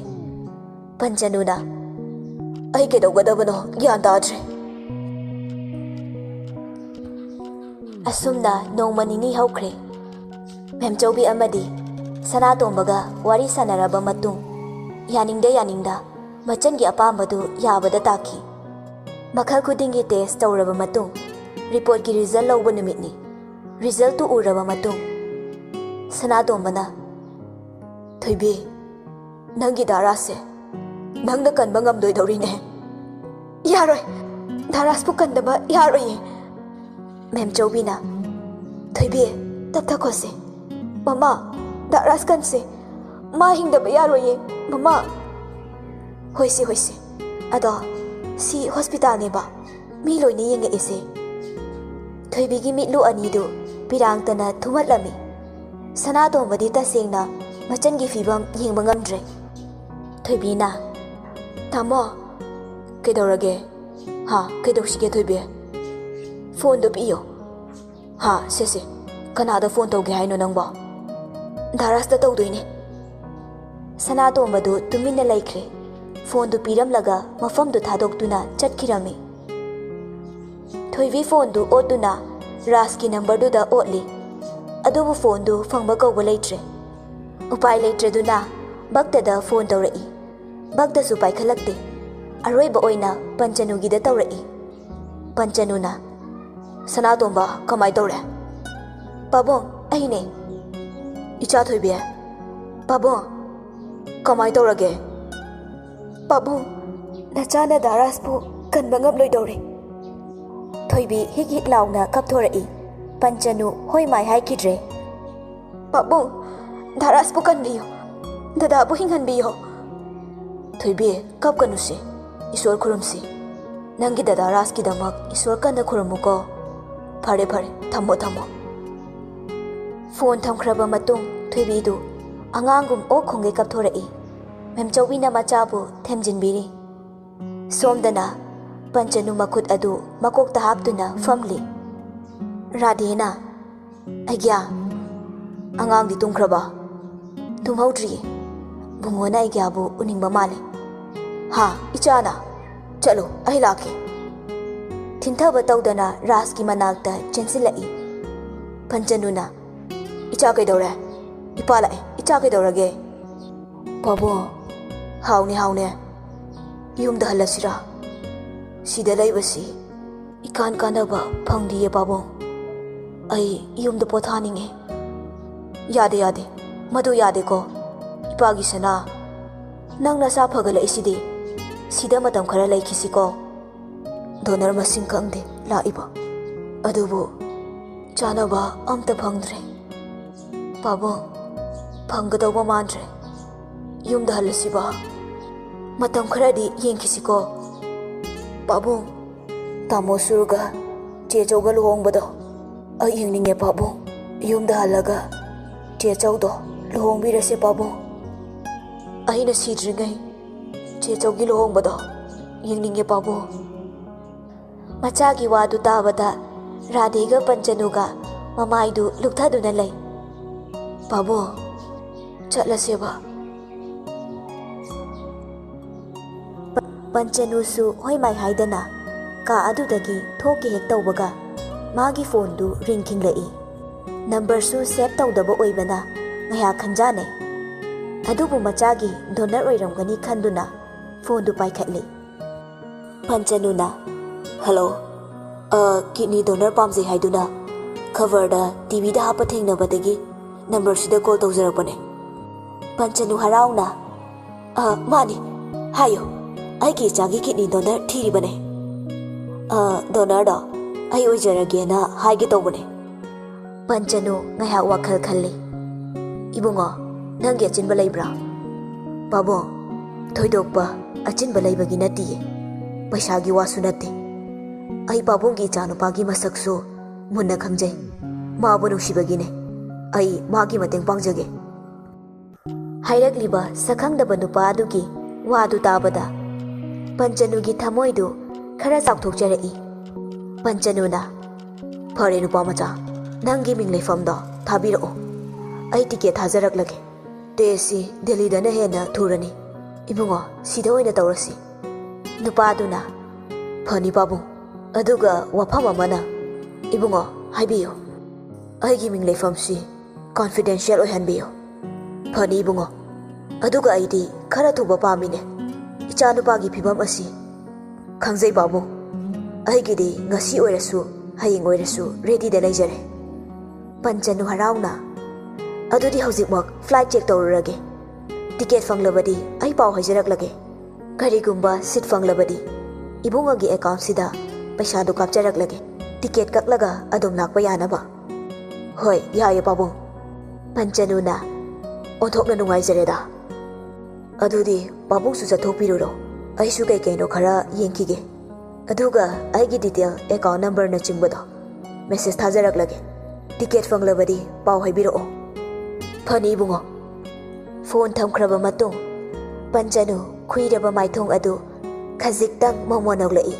ꯄꯟꯆꯅꯨꯅ, "ꯑꯩ ꯀꯩꯗꯧꯒꯗꯕꯅꯣ ꯒ꯭ꯌꯥꯟ ꯇꯥꯗ꯭ꯔꯦ꯫" ꯑꯁꯨꯝꯅ ꯅꯣꯡꯃ ꯅꯤꯅꯤ ꯍꯧꯈ꯭ꯔꯦ꯫ ꯃꯦꯝꯆꯧꯕꯤ ꯑꯃꯗꯤ ꯁꯅꯥꯇꯣꯝꯕꯒ ꯋꯥꯔꯤ ꯁꯥꯟꯅꯔꯕ ꯃꯇꯨꯡ, ꯌꯥꯅꯤꯡꯗ ꯌꯥꯅꯤꯡꯗ ꯃꯆꯟꯒꯤ ꯑꯄꯥꯝꯕꯗꯨ ꯌꯥꯕꯗ ꯇꯥꯈꯤ꯫ ꯃꯈꯜ ꯈꯨꯗꯤꯡꯒꯤ ꯇꯦꯁ ꯇꯧꯔꯕ ꯃꯇꯨꯡ, ꯔꯤꯄꯣꯔꯠꯀꯤ ꯔꯤꯖꯜ ꯂꯧꯕ ꯅꯨꯃꯤꯠꯅꯤ꯫ ꯔꯤꯖꯜꯇꯨ ꯎꯔꯕ ꯃꯇꯨꯡ, ꯁꯅꯥꯇꯣꯝꯕꯅ, "ꯊꯣꯏꯕꯤ, ꯅꯪꯒꯤ ꯗꯥꯔꯥꯁꯦ ꯅꯪꯅ ꯀꯟꯕ ꯉꯝꯗꯣꯏꯗꯧꯔꯤꯅꯦ꯫" "ꯌꯥꯔꯣꯏ, ꯗꯥꯔꯥꯁꯄꯨ ꯀꯟꯗꯕ ꯌꯥꯔꯣꯏꯌꯦ꯫" ꯃꯦꯝꯆꯧꯕꯤꯅ, "ꯊꯣꯏꯕꯤ, ꯇꯞꯊꯈꯣꯁꯦ꯫ ꯃꯃꯥ, ꯗꯥꯔꯥꯁ ꯀꯟꯁꯦ꯫ ꯃꯥ ꯍꯤꯡꯗꯕ ꯌꯥꯔꯣꯏꯌꯦ, ꯃꯃꯥ꯫" "ꯍꯣꯏꯁꯦ, ꯍꯣꯏꯁꯦ꯫ ꯑꯗꯣ ꯁꯤ ꯍꯣꯁꯄꯤꯇꯥꯜꯅꯦꯕ, ꯃꯤ ꯂꯣꯏꯅ ꯌꯦꯡꯉꯛꯏꯁꯦ꯫" ꯊꯣꯏꯕꯤꯒꯤ ꯃꯤꯠꯂꯨ ꯑꯅꯤꯗꯨ ꯄꯤꯔꯥꯡꯇꯅ ꯊꯨꯝꯍꯠꯂꯝꯃꯤ꯫ ꯁꯅꯥꯇꯣꯝꯕꯗꯤ ꯇꯁꯦꯡꯅ ꯃꯆꯟꯒꯤ ꯐꯤꯕꯝ ꯌꯦꯡꯕ ꯉꯝꯗ꯭ꯔꯦ꯫ ꯊꯣꯏꯕꯤꯅ, "ꯇꯥꯃꯣ꯫" "ꯀꯩꯗꯧꯔꯒꯦ?" "ꯍꯥ, ꯀꯩꯗꯧꯁꯤꯒꯦ ꯊꯣꯏꯕꯤ?" "ꯐꯣꯟꯗꯣ ꯄꯤꯌꯣ꯫" "ꯍꯥ, ꯁꯦ ꯁꯦ, ꯀꯅꯥꯗ ꯐꯣꯟ ꯇꯧꯒꯦ ꯍꯥꯏꯅꯣ ꯅꯪꯕꯣ?" "ꯗꯥ ꯔꯥꯖꯇ ꯇꯧꯗꯣꯏꯅꯦ꯫" ꯁꯅꯥꯇꯣꯝꯕꯗꯨ ꯇꯨꯃꯤꯟꯅ ꯂꯩꯈ꯭ꯔꯦ꯫ ꯐꯣꯟꯗꯨ ꯄꯤꯔꯝꯂꯒ ꯃꯐꯝꯗꯨ ꯊꯥꯗꯣꯛꯇꯨꯅ ꯆꯠꯈꯤꯔꯝꯃꯤ꯫ ꯊꯣꯏꯕꯤ ꯐꯣꯟꯗꯨ ꯑꯣꯠꯇꯨꯅ ꯔꯥꯖꯀꯤ ꯅꯝꯕꯔꯗꯨꯗ ꯑꯣꯠꯂꯤ꯫ ꯑꯗꯨꯕꯨ ꯐꯣꯟꯗꯨ ꯐꯪꯕ ꯀꯧꯕ ꯂꯩꯇ꯭ꯔꯦ꯫ ꯎꯄꯥꯏ ꯂꯩꯇ꯭ꯔꯗꯨꯅ ꯚꯛꯇꯗ ꯐꯣꯟ ꯇꯧꯔꯛꯏ꯫ ꯚꯛꯇꯁꯨ ꯄꯥꯏꯈꯠꯂꯛꯇꯦ꯫ ꯑꯔꯣꯏꯕ ꯑꯣꯏꯅ ꯄꯟꯆꯅꯨꯒꯤꯗ ꯇꯧꯔꯛꯏ꯫ ꯄꯟꯆꯅꯨꯅ, "ꯁꯅꯥꯇꯣꯝꯕ, ꯀꯃꯥꯏ ꯇꯧꯔꯦ?" "ꯄꯥꯕꯨꯡ, ꯑꯩꯅꯦ꯫" "ꯏꯆꯥ ꯊꯣꯏꯕꯤ꯫" "ꯄꯥꯕꯨꯡ, ꯀꯃꯥꯏ ꯇꯧꯔꯒꯦ?" "ꯄꯥꯕꯨꯡ, ꯅꯆꯥꯅ ꯗꯥ ꯔꯥꯖꯄꯨ ꯀꯟꯕ ꯉꯝꯂꯣꯏꯗꯧꯔꯦ꯫" ꯊꯣꯏꯕꯤ ꯍꯤꯛ ꯍꯤꯛ ꯂꯥꯎꯅ ꯀꯞꯊꯣꯔꯛꯏ꯫ ꯄꯟꯆꯅꯨ ꯍꯣꯏ ꯃꯥꯏ ꯍꯥꯏꯈꯤꯗ꯭ꯔꯦ꯫ "ꯄꯥꯕꯨꯡ, ꯗꯥ ꯔꯥꯖꯄꯨ ꯀꯟꯕꯤꯌꯨ, ꯗꯗꯥꯕꯨ ꯍꯤꯡꯍꯟꯕꯤꯌꯨ꯫" "ꯊꯣꯏꯕꯤ, ꯀꯞꯀꯅꯨꯁꯦ, ꯏꯁꯣꯔ ꯈꯨꯔꯨꯝꯁꯤ꯫ ꯅꯪꯒꯤ ꯗꯗꯥ ꯔꯥꯖꯀꯤꯗꯃꯛ ꯏꯁꯣꯔ ꯀꯟꯅ ꯈꯨꯔꯨꯝꯃꯨꯀꯣ꯫ ꯐꯔꯦ, ꯐꯔꯦ, ꯊꯝꯃꯣ, ꯊꯝꯃꯣ꯫" ꯐꯣꯟ ꯊꯝꯈ꯭ꯔꯕ ꯃꯇꯨꯡ ꯊꯣꯏꯕꯤꯗꯨ ꯑꯉꯥꯡꯒꯨꯝ ꯑꯣꯛ ꯈꯣꯡꯒꯩ ꯀꯞꯊꯣꯔꯛꯏ꯫ ꯃꯦꯝꯆꯧꯕꯤꯅ ꯃꯆꯥꯕꯨ ꯊꯦꯝꯖꯤꯟꯕꯤꯔꯤ꯫ ꯁꯣꯝꯗꯅ ꯄꯟꯆꯅꯨ ꯃꯈꯨꯠ ꯑꯗꯨ ꯃꯀꯣꯛꯇ ꯍꯥꯞꯇꯨꯅ ꯐꯝꯂꯤ꯫ ꯔꯥꯙꯦꯅ, "ꯑꯩꯒ꯭ꯌꯥ, ꯑꯉꯥꯡꯗꯤ ꯇꯨꯝꯈ꯭ꯔꯕ?" "ꯇꯨꯝꯍꯧꯗ꯭ꯔꯤꯌꯦ꯫ ꯕꯨꯡꯉꯣꯅ ꯑꯩꯒ꯭ꯌꯥꯕꯨ ꯎꯅꯤꯡꯕ ꯃꯥꯜꯂꯦ꯫" "ꯍꯥ, ꯏꯆꯥꯅ? ꯆꯠꯂꯨ, ꯑꯩ ꯂꯥꯛꯀꯦ꯫" ꯊꯤꯟꯊꯕ ꯇꯧꯗꯅ ꯔꯥꯖꯀꯤ ꯃꯅꯥꯛꯇ ꯆꯦꯟꯁꯤꯜꯂꯛꯏ꯫ ꯄꯟꯆꯅꯨꯅ, "ꯏꯆꯥ ꯀꯩꯗꯧꯔꯦ? ꯏꯄꯥ ꯂꯥꯛꯑꯦ, ꯏꯆꯥ ꯀꯩꯗꯧꯔꯒꯦ?" "ꯄꯥꯕꯨꯡ, ꯍꯥꯎꯅꯦ, ꯍꯥꯎꯅꯦ꯫ ꯌꯨꯝꯗ ꯍꯜꯂꯁꯤꯔꯥ? ꯁꯤꯗ ꯂꯩꯕꯁꯤ ꯏꯀꯥꯟ ꯀꯥꯟꯅꯕ ꯐꯪꯗꯤꯌꯦ ꯄꯥꯕꯨꯡ꯫ ꯑꯩ ꯌꯨꯝꯗ ꯄꯣꯊꯥꯅꯤꯡꯉꯦ꯫" "ꯌꯥꯗꯦ, ꯌꯥꯗꯦ꯫ ꯃꯗꯨ ꯌꯥꯗꯦꯀꯣ꯫ ꯏꯄꯥꯒꯤ ꯁꯅꯥ, ꯅꯪ ꯅꯁꯥ ꯐꯒꯠꯂꯛꯏꯁꯤꯗꯤ꯫ ꯁꯤꯗ ꯃꯇꯝ ꯈꯔ ꯂꯩꯈꯤꯁꯤꯀꯣ꯫ ꯗꯣꯅꯔ ꯃꯁꯤꯡ ꯈꯪꯗꯦ ꯂꯥꯛꯏꯕ꯫ ꯑꯗꯨꯕꯨ ꯆꯥꯅꯕ ꯑꯝꯇ ꯐꯪꯗ꯭ꯔꯦ꯫ ꯄꯥꯕꯨꯡ, ꯐꯪꯒꯗꯧꯕ ꯃꯥꯟꯗ꯭ꯔꯦ꯫ ꯌꯨꯝꯗ ꯍꯜꯂꯁꯤꯕ?" ꯃꯇꯝ ꯈꯔꯗꯤ ꯌꯦꯡꯈꯤꯁꯤꯀꯣ꯫ ꯄꯥꯕꯨꯡ, ꯇꯥꯃꯣ ꯁꯨꯔꯒ ꯆꯦ ꯆꯧꯒ ꯂꯨꯍꯣꯡꯕꯗꯣ ꯑꯩ ꯌꯦꯡꯅꯤꯡꯉꯦ ꯄꯥꯕꯨꯡ꯫ ꯌꯨꯝꯗ ꯍꯜꯂꯒ ꯆꯦ ꯆꯧꯗꯣ ꯂꯨꯍꯣꯡꯕꯤꯔꯁꯦ ꯄꯥꯕꯨꯡ꯫ ꯑꯩꯅ ꯁꯤꯗ꯭ꯔꯤꯉꯩ ꯆꯦ ꯆꯧꯒꯤ ꯂꯨꯍꯣꯡꯕꯗꯣ ꯌꯦꯡꯅꯤꯡꯉꯦ ꯄꯥꯕꯨꯡ꯫ ꯃꯆꯥꯒꯤ ꯋꯥꯗꯨ ꯇꯥꯕꯗ ꯔꯥꯙꯦꯒ ꯄꯟꯆꯅꯨꯒ ꯃꯃꯥꯏꯗꯨ ꯂꯨꯞꯊꯗꯨꯅ ꯂꯩ꯫ ꯄꯥꯕꯨꯡ, ꯆꯠꯂꯁꯦꯕ꯫ ꯄꯟꯆꯅꯨꯁꯨ ꯍꯣꯏ ꯃꯥꯏ ꯍꯥꯏꯗꯅ ꯀꯥ ꯑꯗꯨꯗꯒꯤ ꯊꯣꯛꯀꯦ ꯍꯦꯛ ꯇꯧꯕꯒ ꯃꯥꯒꯤ ꯐꯣꯟꯗꯨ ꯔꯤꯡ ꯈꯤꯡꯂꯛꯏ꯫ ꯅꯝꯕꯔꯁꯨ ꯁꯦꯚ ꯇꯧꯗꯕ ꯑꯣꯏꯕꯅ ꯉꯥꯏꯍꯥꯛ ꯈꯟꯖꯥꯅꯩ꯫ ꯑꯗꯨꯕꯨ ꯃꯆꯥꯒꯤ ꯗꯣꯅꯔ ꯑꯣꯏꯔꯝꯒꯅꯤ ꯈꯟꯗꯨꯅ ꯐꯣꯟꯗꯨ ꯄꯥꯏꯈꯠꯂꯤ꯫ ꯄꯟꯆꯅꯨꯅ, "ꯍꯜꯂꯣ, ꯑ, ꯀꯤꯗꯅꯤ ꯗꯣꯅꯔ ꯄꯥꯝꯖꯩ ꯍꯥꯏꯗꯨꯅ ꯈꯕꯔꯗ, ꯇꯤꯚꯤꯗ ꯍꯥꯞꯄ ꯊꯦꯡꯅꯕꯗꯒꯤ ꯅꯝꯕꯔꯁꯤꯗ ꯀꯣꯜ ꯇꯧꯖꯔꯛꯄꯅꯦ꯫" ꯄꯟꯆꯅꯨ ꯍꯔꯥꯎꯅ, "ꯑ, ꯃꯥꯅꯤ, ꯍꯥꯏꯌꯨ, ꯑꯩꯒꯤ ꯏꯆꯥꯒꯤ ꯀꯤꯗꯅꯤ ꯗꯣꯅꯔ ꯊꯤꯔꯤꯕꯅꯦ꯫ ꯑ, ꯗꯣꯅꯔꯗꯣ ꯑꯩ ꯑꯣꯏꯖꯔꯒꯦꯅ ꯍꯥꯏꯒꯦ ꯇꯧꯕꯅꯦ꯫" ꯄꯟꯆꯅꯨ ꯉꯥꯏꯍꯥꯛ ꯋꯥꯈꯜ ꯈꯜꯂꯤ꯫ "ꯏꯕꯨꯡꯉꯣ, ꯅꯪꯒꯤ ꯑꯆꯤꯟꯕ ꯂꯩꯕ꯭ꯔꯥ?" "ꯄꯥꯕꯨꯡ, ꯊꯣꯏꯗꯣꯛꯄ ꯑꯆꯤꯟꯕ ꯂꯩꯕꯒꯤ ꯅꯠꯇꯤꯌꯦ, ꯄꯩꯁꯥꯒꯤ ꯋꯥꯁꯨ ꯅꯠꯇꯦ꯫ ꯑꯩ ꯄꯥꯕꯨꯡꯒꯤ ꯏꯆꯥꯅꯨꯄꯥꯒꯤ ꯃꯁꯛꯁꯨ ꯃꯨꯟꯅ ꯈꯪꯖꯩ꯫ ꯃꯥꯕꯨ ꯅꯨꯡꯁꯤꯕꯒꯤꯅꯦ꯫ ꯑꯩ ꯃꯥꯒꯤ ꯃꯇꯦꯡ ꯄꯥꯡꯖꯒꯦ꯫" ꯍꯥꯏꯔꯛꯂꯤꯕ ꯁꯛꯈꯪꯗꯕ ꯅꯨꯄꯥ ꯑꯗꯨꯒꯤ ꯋꯥꯗꯨ ꯇꯥꯕꯗ ꯄꯟꯆꯅꯨꯒꯤ ꯊꯃꯣꯏꯗꯨ ꯈꯔ ꯆꯥꯎꯊꯣꯛꯆꯔꯛꯏ꯫ ꯄꯟꯆꯅꯨꯅ, "ꯐꯔꯦ ꯅꯨꯄꯥ ꯃꯆꯥ, ꯅꯪꯒꯤ ꯃꯤꯡ ꯂꯩꯐꯝꯗꯣ ꯊꯥꯕꯤꯔꯛꯑꯣ꯫ ꯑꯩ ꯇꯤꯀꯦꯠ ꯊꯥꯖꯔꯛꯂꯒꯦ꯫ ꯇꯦꯁꯁꯤ ꯗꯦꯜꯂꯤꯗꯅ ꯍꯦꯟꯅ ꯊꯨꯔꯅꯤ꯫ ꯏꯕꯨꯡꯉꯣ, ꯁꯤꯗ ꯑꯣꯏꯅ ꯇꯧꯔꯁꯤ꯫" ꯅꯨꯄꯥꯗꯨꯅ, "ꯐꯅꯤ ꯄꯥꯕꯨꯡ, ꯑꯗꯨꯒ ꯋꯥꯐꯝ ꯑꯃꯅ꯫" "ꯏꯕꯨꯡꯉꯣ, ꯍꯥꯏꯕꯤꯌꯨ꯫" "ꯑꯩꯒꯤ ꯃꯤꯡ ꯂꯩꯐꯝꯁꯤ ꯀꯣꯟꯐꯤꯗꯦꯟꯁꯤꯌꯦꯜ ꯑꯣꯏꯍꯟꯕꯤꯌꯨ꯫" "ꯐꯅꯤ ꯏꯕꯨꯡꯉꯣ, ꯑꯗꯨꯒ ꯑꯩꯗꯤ ꯈꯔ ꯊꯨꯕ ꯄꯥꯝꯃꯤꯅꯦ꯫ ꯏꯆꯥꯅꯨꯄꯥꯒꯤ ꯐꯤꯕꯝ ꯑꯁꯤ ꯈꯪꯖꯩ ꯄꯥꯕꯨꯡ꯫ ꯑꯩꯒꯤꯗꯤ ꯉꯁꯤ ꯑꯣꯏꯔꯁꯨ ꯍꯌꯦꯡ ꯑꯣꯏꯔꯁꯨ ꯔꯦꯗꯤꯗ ꯂꯩꯖꯔꯦ꯫" ꯄꯟꯆꯅꯨ ꯍꯔꯥꯎꯅ, "ꯑꯗꯨꯗꯤ ꯍꯧꯖꯤꯛꯃꯛ ꯐ꯭ꯂꯥꯏꯠ ꯆꯦꯛ ꯇꯧꯔꯨꯔꯒꯦ꯫ ꯇꯤꯀꯦꯠ ꯐꯪꯂꯕꯗꯤ ꯑꯩ ꯄꯥꯎ ꯍꯥꯏꯖꯔꯛꯂꯒꯦ꯫ ꯀꯔꯤꯒꯨꯝꯕ ꯁꯤꯠ ꯐꯪꯂꯕꯗꯤ ꯏꯕꯨꯡꯉꯣꯒꯤ ꯑꯦꯀꯥꯎꯟꯁꯤꯗ ꯄꯩꯁꯥꯗꯨ ꯀꯥꯞꯆꯔꯛꯂꯒꯦ, ꯇꯤꯀꯦꯠ ꯀꯛꯂꯒ ꯑꯗꯨꯝ ꯂꯥꯛꯄ ꯌꯥꯅꯕ꯫" "ꯍꯣꯏ, ꯌꯥꯏꯌꯦ ꯄꯥꯕꯨꯡ꯫" ꯄꯟꯆꯅꯨꯅ, "ꯑꯣꯟꯊꯣꯛꯅ ꯅꯨꯡꯉꯥꯏꯖꯔꯦꯗ꯫" ꯑꯗꯨꯗꯤ ꯄꯥꯕꯨꯡꯁꯨ ꯆꯠꯊꯣꯛꯄꯤꯔꯨꯔꯣ, ꯑꯩꯁꯨ ꯀꯩ ꯀꯩꯅꯣ ꯈꯔ ꯌꯦꯡꯈꯤꯒꯦ꯫ ꯑꯗꯨꯒ ꯑꯩꯒꯤ detail, account numberꯅꯆꯤꯡꯕꯗꯣ message ꯊꯥꯖꯔꯛꯂꯒꯦ꯫ Ticket ꯐꯪꯂꯕꯗꯤ ꯄꯥꯎ ꯍꯥꯏꯕꯤꯔꯛꯑꯣ꯫ ꯐꯅꯤ ꯏꯕꯨꯡꯉꯣ꯫ Phone ꯊꯝꯈ꯭ꯔꯕ ꯃꯇꯨꯡ ꯄꯟꯆꯅꯨ ꯈꯨꯏꯔꯕ ꯃꯥꯏꯊꯣꯡ ꯑꯗꯨ ꯈꯖꯤꯛꯇꯪ ꯃꯣꯃꯣꯟ ꯅꯣꯛꯂꯛꯏ꯫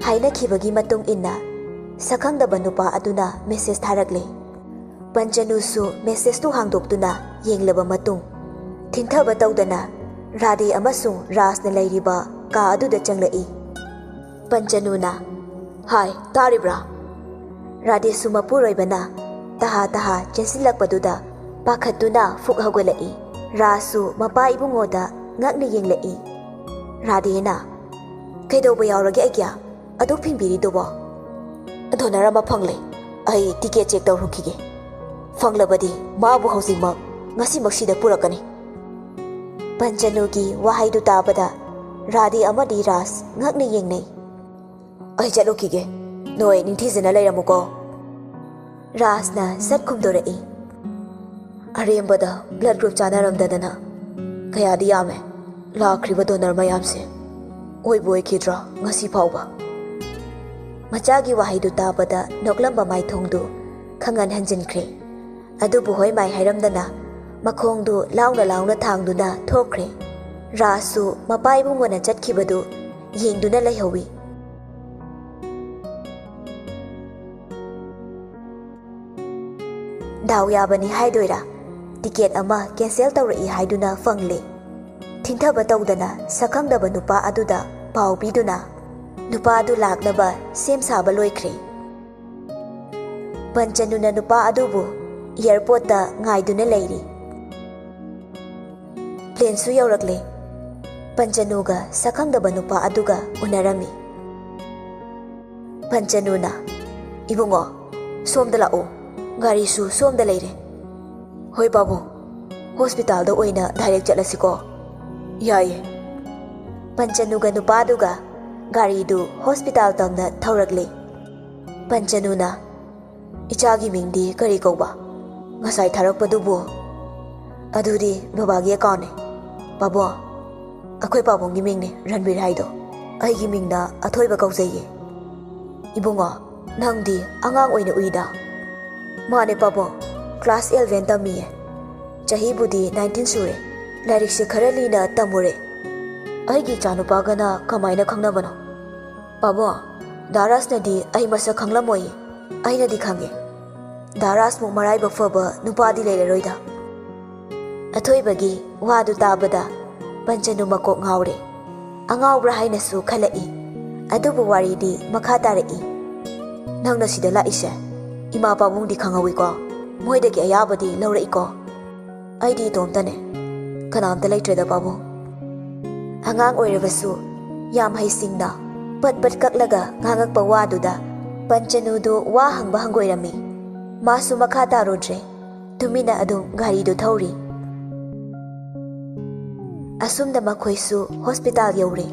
ꯍꯥꯏꯅꯈꯤꯕꯒꯤ ꯃꯇꯨꯡ ꯏꯟꯅ ꯁꯛꯈꯪꯗꯕ ꯅꯨꯄꯥ ꯑꯗꯨꯅ message ꯊꯥꯔꯛꯂꯦ꯫ ꯄꯟꯆꯅꯨꯁꯨ messageꯇꯨ ꯍꯥꯡꯗꯣꯛꯇꯨꯅ ꯌꯦꯡꯂꯕ ꯃꯇꯨꯡ ꯊꯤꯟꯊꯕ ꯇꯧꯗꯅ ꯔꯥꯙꯦ ꯑꯃꯁꯨꯡ ꯔꯥꯖꯅ ꯂꯩꯔꯤꯕ ꯀꯥ ꯑꯗꯨꯗ ꯆꯪꯂꯛꯏ꯫ ꯄꯟꯆꯅꯨꯅ, "ꯍꯥꯏ, ꯇꯥꯔꯤꯕ꯭ꯔꯥ?" ꯔꯥꯙꯦꯁꯨ ꯃꯄꯨꯔꯣꯏꯕꯅ ꯇꯍꯥ ꯇꯍꯥ ꯆꯦꯟꯁꯤꯜꯂꯛꯄꯗꯨꯗ ꯄꯥꯈꯠꯇꯨꯅ ꯐꯨꯛ ꯍꯧꯒꯠꯂꯛꯏ꯫ ꯔꯥꯖꯁꯨ ꯃꯄꯥ ꯏꯕꯨꯡꯉꯣꯗ ꯉꯛꯅ ꯌꯦꯡꯂꯛꯏ꯫ ꯔꯥꯙꯦꯅ, "ꯀꯩꯗꯧꯕ ꯌꯥꯎꯔꯒꯦ ꯑꯩꯒꯤ? ꯑꯗꯨꯛ ꯐꯤꯡꯕꯤꯔꯤꯗꯨꯕꯣ?" "Donor ꯑꯃ ꯐꯪꯂꯦ꯫ ꯑꯩ ticket check ꯇꯧꯔꯨꯈꯤꯒꯦ꯫ ꯐꯪꯂꯕꯗꯤ ꯃꯥꯕꯨ ꯍꯧꯖꯤꯛꯃꯛ, ꯉꯁꯤꯃꯛꯁꯤꯗ ꯄꯨꯔꯛꯀꯅꯤ꯫" ꯄꯟꯆꯅꯨꯒꯤ ꯋꯥꯍꯩꯗꯨ ꯇꯥꯕꯗ ꯔꯥꯙꯦ ꯑꯃꯗꯤ ꯔꯥꯖ ꯉꯛꯅ ꯌꯦꯡꯅꯩ꯫ "ꯑꯩ ꯆꯠꯂꯨꯈꯤꯒꯦ꯫ ꯅꯣꯏ ꯅꯤꯡꯊꯤꯖꯅ ꯂꯩꯔꯝꯃꯨꯀꯣ꯫" ꯔꯥꯖꯅ ꯁꯠ ꯈꯨꯝꯗꯣꯔꯛꯏ꯫ "ꯑꯔꯦꯝꯕꯗ blood group ꯆꯥꯅꯔꯝꯗꯗꯅ ꯀꯌꯥꯗꯤ ꯌꯥꯝꯃꯦ ꯂꯥꯛꯈ꯭ꯔꯤꯕ donor ꯃꯌꯥꯝꯁꯦ꯫ ꯑꯣꯏꯕꯨ ꯑꯣꯏꯈꯤꯗ꯭ꯔꯣ ꯉꯁꯤ ꯐꯥꯎꯕ?" ꯃꯆꯥꯒꯤ ꯋꯥꯍꯩꯗꯨ ꯇꯥꯕꯗ ꯅꯣꯛꯂꯝꯕ ꯃꯥꯏꯊꯣꯡꯗꯨ ꯈꯪꯍꯟ ꯍꯟꯖꯤꯟꯈ꯭ꯔꯦ꯫ ꯑꯗꯨꯕꯨ ꯍꯣꯏ ꯃꯥꯏ ꯍꯥꯏꯔꯝꯗꯅ ꯃꯈꯣꯡꯗꯨ ꯂꯥꯎꯅ ꯂꯥꯎꯅ ꯊꯥꯡꯗꯨꯅ ꯊꯣꯛꯈ꯭ꯔꯦ꯫ ꯔꯥꯖꯁꯨ ꯃꯄꯥ ꯏꯕꯨꯡꯉꯣꯅ ꯆꯠꯈꯤꯕꯗꯨ ꯌꯦꯡꯗꯨꯅ ꯂꯩꯍꯧꯏ꯫ ꯗꯥꯎ ꯌꯥꯕꯅꯤ ꯍꯥꯏꯗꯣꯏꯔꯥ, ticket ꯑꯃ cancel ꯇꯧꯔꯛꯏ ꯍꯥꯏꯗꯨꯅ ꯐꯪꯂꯦ꯫ ꯊꯤꯟꯊꯕ ꯇꯧꯗꯅ ꯁꯛꯈꯪꯗꯕ ꯅꯨꯄꯥ ꯑꯗꯨꯗ ꯄꯥꯎ ꯄꯤꯗꯨꯅ ꯅꯨꯄꯥ ꯑꯗꯨ ꯂꯥꯛꯅꯕ ꯁꯦꯝ ꯁꯥꯕ ꯂꯣꯏꯈ꯭ꯔꯦ꯫ ꯄꯟꯆꯅꯨꯅ ꯅꯨꯄꯥ ꯑꯗꯨꯕꯨ airportꯇ ꯉꯥꯏꯗꯨꯅ ꯂꯩꯔꯤ꯫ Planeꯁꯨ ꯌꯧꯔꯛꯂꯦ꯫ ꯄꯟꯆꯅꯨꯒ ꯁꯛꯈꯪꯗꯕ ꯅꯨꯄꯥ ꯑꯗꯨꯒ ꯎꯅꯔꯝꯃꯤ꯫ ꯄꯟꯆꯅꯨꯅ, "ꯏꯕꯨꯡꯉꯣ, ꯁꯣꯝꯗ ꯂꯥꯛꯑꯣ, ꯒꯥꯔꯤꯁꯨ ꯁꯣꯝꯗ ꯂꯩꯔꯦ꯫" "ꯍꯣꯏ ꯄꯥꯕꯨꯡ, hospitalꯗ ꯑꯣꯏꯅ direct ꯆꯠꯂꯁꯤꯀꯣ꯫" "ꯌꯥꯏꯌꯦ꯫" ꯄꯟꯆꯅꯨꯒ ꯅꯨꯄꯥꯗꯨꯒ ꯒꯥꯔꯤꯗꯨ hospital ꯇꯝꯅ ꯊꯧꯔꯛꯂꯦ꯫ ꯄꯟꯆꯅꯨꯅ, "ꯏꯆꯥꯒꯤ ꯃꯤꯡꯗꯤ ꯀꯔꯤ ꯀꯧꯕ? ꯉꯁꯥꯏ ꯊꯥꯔꯛꯄꯗꯨꯕꯨ?" "ꯑꯗꯨꯗꯤ ꯕꯕꯥꯒꯤ ꯑꯦꯀꯥꯎꯟꯅꯦ, ꯄꯥꯕꯨꯡ꯫ ꯑꯩꯈꯣꯏ ꯄꯥꯕꯨꯡꯒꯤ ꯃꯤꯡꯅꯦ ꯔꯟꯕꯤꯔ ꯍꯥꯏꯗꯣ꯫ ꯑꯩꯒꯤ ꯃꯤꯡꯅ ꯑꯊꯣꯏꯕ ꯀꯧꯖꯩꯌꯦ꯫ ꯏꯕꯨꯡꯉꯣ, ꯅꯪꯗꯤ ꯑꯉꯥꯡ ꯑꯣꯏꯅ ꯎꯏꯗ?" "ꯃꯥꯅꯦ ꯄꯥꯕꯨꯡ, ꯀ꯭ꯂꯥꯁ ꯏꯂꯦꯚꯦꯟ ꯇꯝꯃꯤꯌꯦ꯫ ꯆꯍꯤꯕꯨꯗꯤ ꯅꯥꯏꯟꯇꯤꯟ ꯁꯨꯔꯦ꯫ ꯂꯥꯏꯔꯤꯛꯁꯦ ꯈꯔ ꯂꯤꯅ ꯇꯝꯃꯨꯔꯦ꯫ ꯑꯩꯒꯤ ꯏꯆꯥꯅꯨꯄꯥꯒꯅ ꯀꯃꯥꯏꯅ ꯈꯪꯅꯕꯅꯣ?" "ꯄꯥꯕꯨꯡ, ꯗꯥ ꯔꯥꯖꯅꯗꯤ ꯑꯩ ꯃꯁꯛ ꯈꯪꯂꯝꯃꯣꯏꯌꯦ꯫ ꯑꯩꯅꯗꯤ ꯈꯪꯉꯦ꯫ ꯗꯥ ꯔꯥꯖꯃꯨꯛ ꯃꯔꯥꯏꯕꯛ ꯐꯕ ꯅꯨꯄꯥꯗꯤ ꯂꯩꯔꯔꯣꯏꯗ꯫" ꯑꯊꯣꯏꯕꯒꯤ ꯋꯥꯗꯨ ꯇꯥꯕꯗ ꯄꯟꯆꯅꯨ ꯃꯀꯣꯛ ꯉꯥꯎꯔꯦ꯫ ꯑꯉꯥꯎꯕ꯭ꯔꯥ ꯍꯥꯏꯅꯁꯨ ꯈꯜꯂꯛꯏ꯫ ꯑꯗꯨꯕꯨ ꯋꯥꯔꯤꯗꯤ ꯃꯈꯥ ꯇꯥꯔꯛꯏ꯫ "ꯅꯪꯅ ꯁꯤꯗ ꯂꯥꯛꯏꯁꯦ ꯏꯃꯥ ꯄꯥꯕꯨꯡꯗꯤ ꯈꯪꯍꯧꯏꯀꯣ? ꯃꯣꯏꯗꯒꯤ ꯑꯌꯥꯕꯗꯤ ꯂꯧꯔꯛꯏꯀꯣ?" "ꯑꯩꯗꯤ ꯏꯇꯣꯝꯇꯅꯦ, ꯀꯅꯥꯝꯇ ꯂꯩꯇ꯭ꯔꯦꯗ ꯄꯥꯕꯨꯡ꯫" ꯑꯉꯥꯡ ꯑꯣꯏꯔꯕꯁꯨ ꯌꯥꯝ ꯍꯩꯁꯤꯡꯅ ꯄꯠ ꯄꯠ ꯀꯛꯂꯒ ꯉꯥꯡꯉꯛꯄ ꯋꯥꯗꯨꯗ ꯄꯟꯆꯅꯨꯗꯨ ꯋꯥ ꯍꯪꯕ ꯍꯪꯒꯣꯏꯔꯝꯃꯤ꯫ ꯃꯥꯁꯨ ꯃꯈꯥ ꯇꯥꯔꯨꯗ꯭ꯔꯦ꯫ ꯇꯨꯃꯤꯟꯅ ꯑꯗꯨꯝ ꯒꯥꯔꯤꯗꯨ ꯊꯧꯔꯤ꯫ ꯑꯁꯨꯝꯅ ꯃꯈꯣꯏꯁꯨ ꯍꯣꯁꯄꯤꯇꯥꯜ ꯌꯧꯔꯦ꯫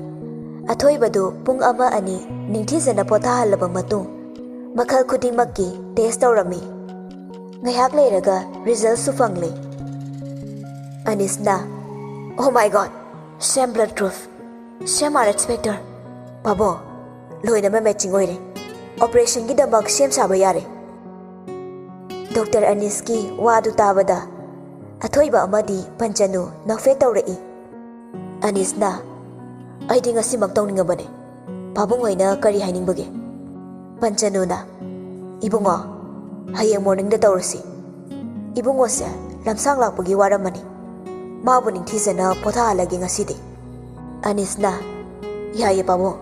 ꯑꯊꯣꯏꯕꯗꯨ ꯄꯨꯡ ꯑꯃ ꯑꯅꯤ ꯅꯤꯡꯊꯤꯖꯅ ꯄꯣꯊꯥꯍꯜꯂꯕ ꯃꯇꯨꯡ ꯃꯈꯜ ꯈꯨꯗꯤꯡꯃꯛꯀꯤ ꯇꯦꯁ ꯇꯧꯔꯝꯃꯤ꯫ ꯉꯥꯏꯍꯥꯛ ꯂꯩꯔꯒ ꯔꯤꯖꯜꯁꯨ ꯐꯪꯂꯦ꯫ ꯑꯅꯤꯁꯅ, "Oh my God, same blood group, same R X factor꯫ ꯄꯥꯕꯨꯡ, ꯂꯣꯏꯅꯃꯛ ꯃꯦꯆꯤꯡ ꯑꯣꯏꯔꯦ꯫ ꯑꯣꯄꯔꯦꯁꯟꯒꯤꯗꯃꯛ ꯁꯦꯝ ꯁꯥꯕ ꯌꯥꯔꯦ꯫" ꯗꯣꯛꯇꯔ ꯑꯅꯤꯁꯀꯤ ꯋꯥꯗꯨ ꯇꯥꯕꯗ ꯑꯊꯣꯏꯕ ꯑꯃꯗꯤ ꯄꯟꯆꯅꯨ ꯅꯣꯛꯐꯦꯠ ꯇꯧꯔꯛꯏ꯫ ꯑꯅꯤꯁꯅ, "ꯑꯩꯗꯤ ꯉꯁꯤꯃꯛ ꯇꯧꯅꯤꯡꯉꯕꯅꯦ꯫ ꯄꯥꯕꯨꯡ ꯍꯣꯏꯅ ꯀꯔꯤ ꯍꯥꯏꯅꯤꯡꯕꯒꯦ?" ꯄꯟꯆꯅꯨꯅ, "ꯏꯕꯨꯡꯉꯣ, ꯍꯌꯦꯡ ꯃꯣꯔꯅꯤꯡꯗ ꯇꯧꯔꯁꯤ꯫ ꯏꯕꯨꯡꯉꯣꯁꯦ ꯂꯝꯁꯥꯡ ꯂꯥꯛꯄꯒꯤ ꯋꯥꯔꯝꯃꯅꯤ꯫ ꯃꯥꯕꯨ ꯅꯤꯡꯊꯤꯖꯅ ꯄꯣꯊꯥꯍꯜꯂꯒꯦ ꯉꯁꯤꯗꯤ꯫" ꯑꯅꯤꯁꯅ, "ꯌꯥꯏꯌꯦ ꯄꯥꯕꯨꯡ꯫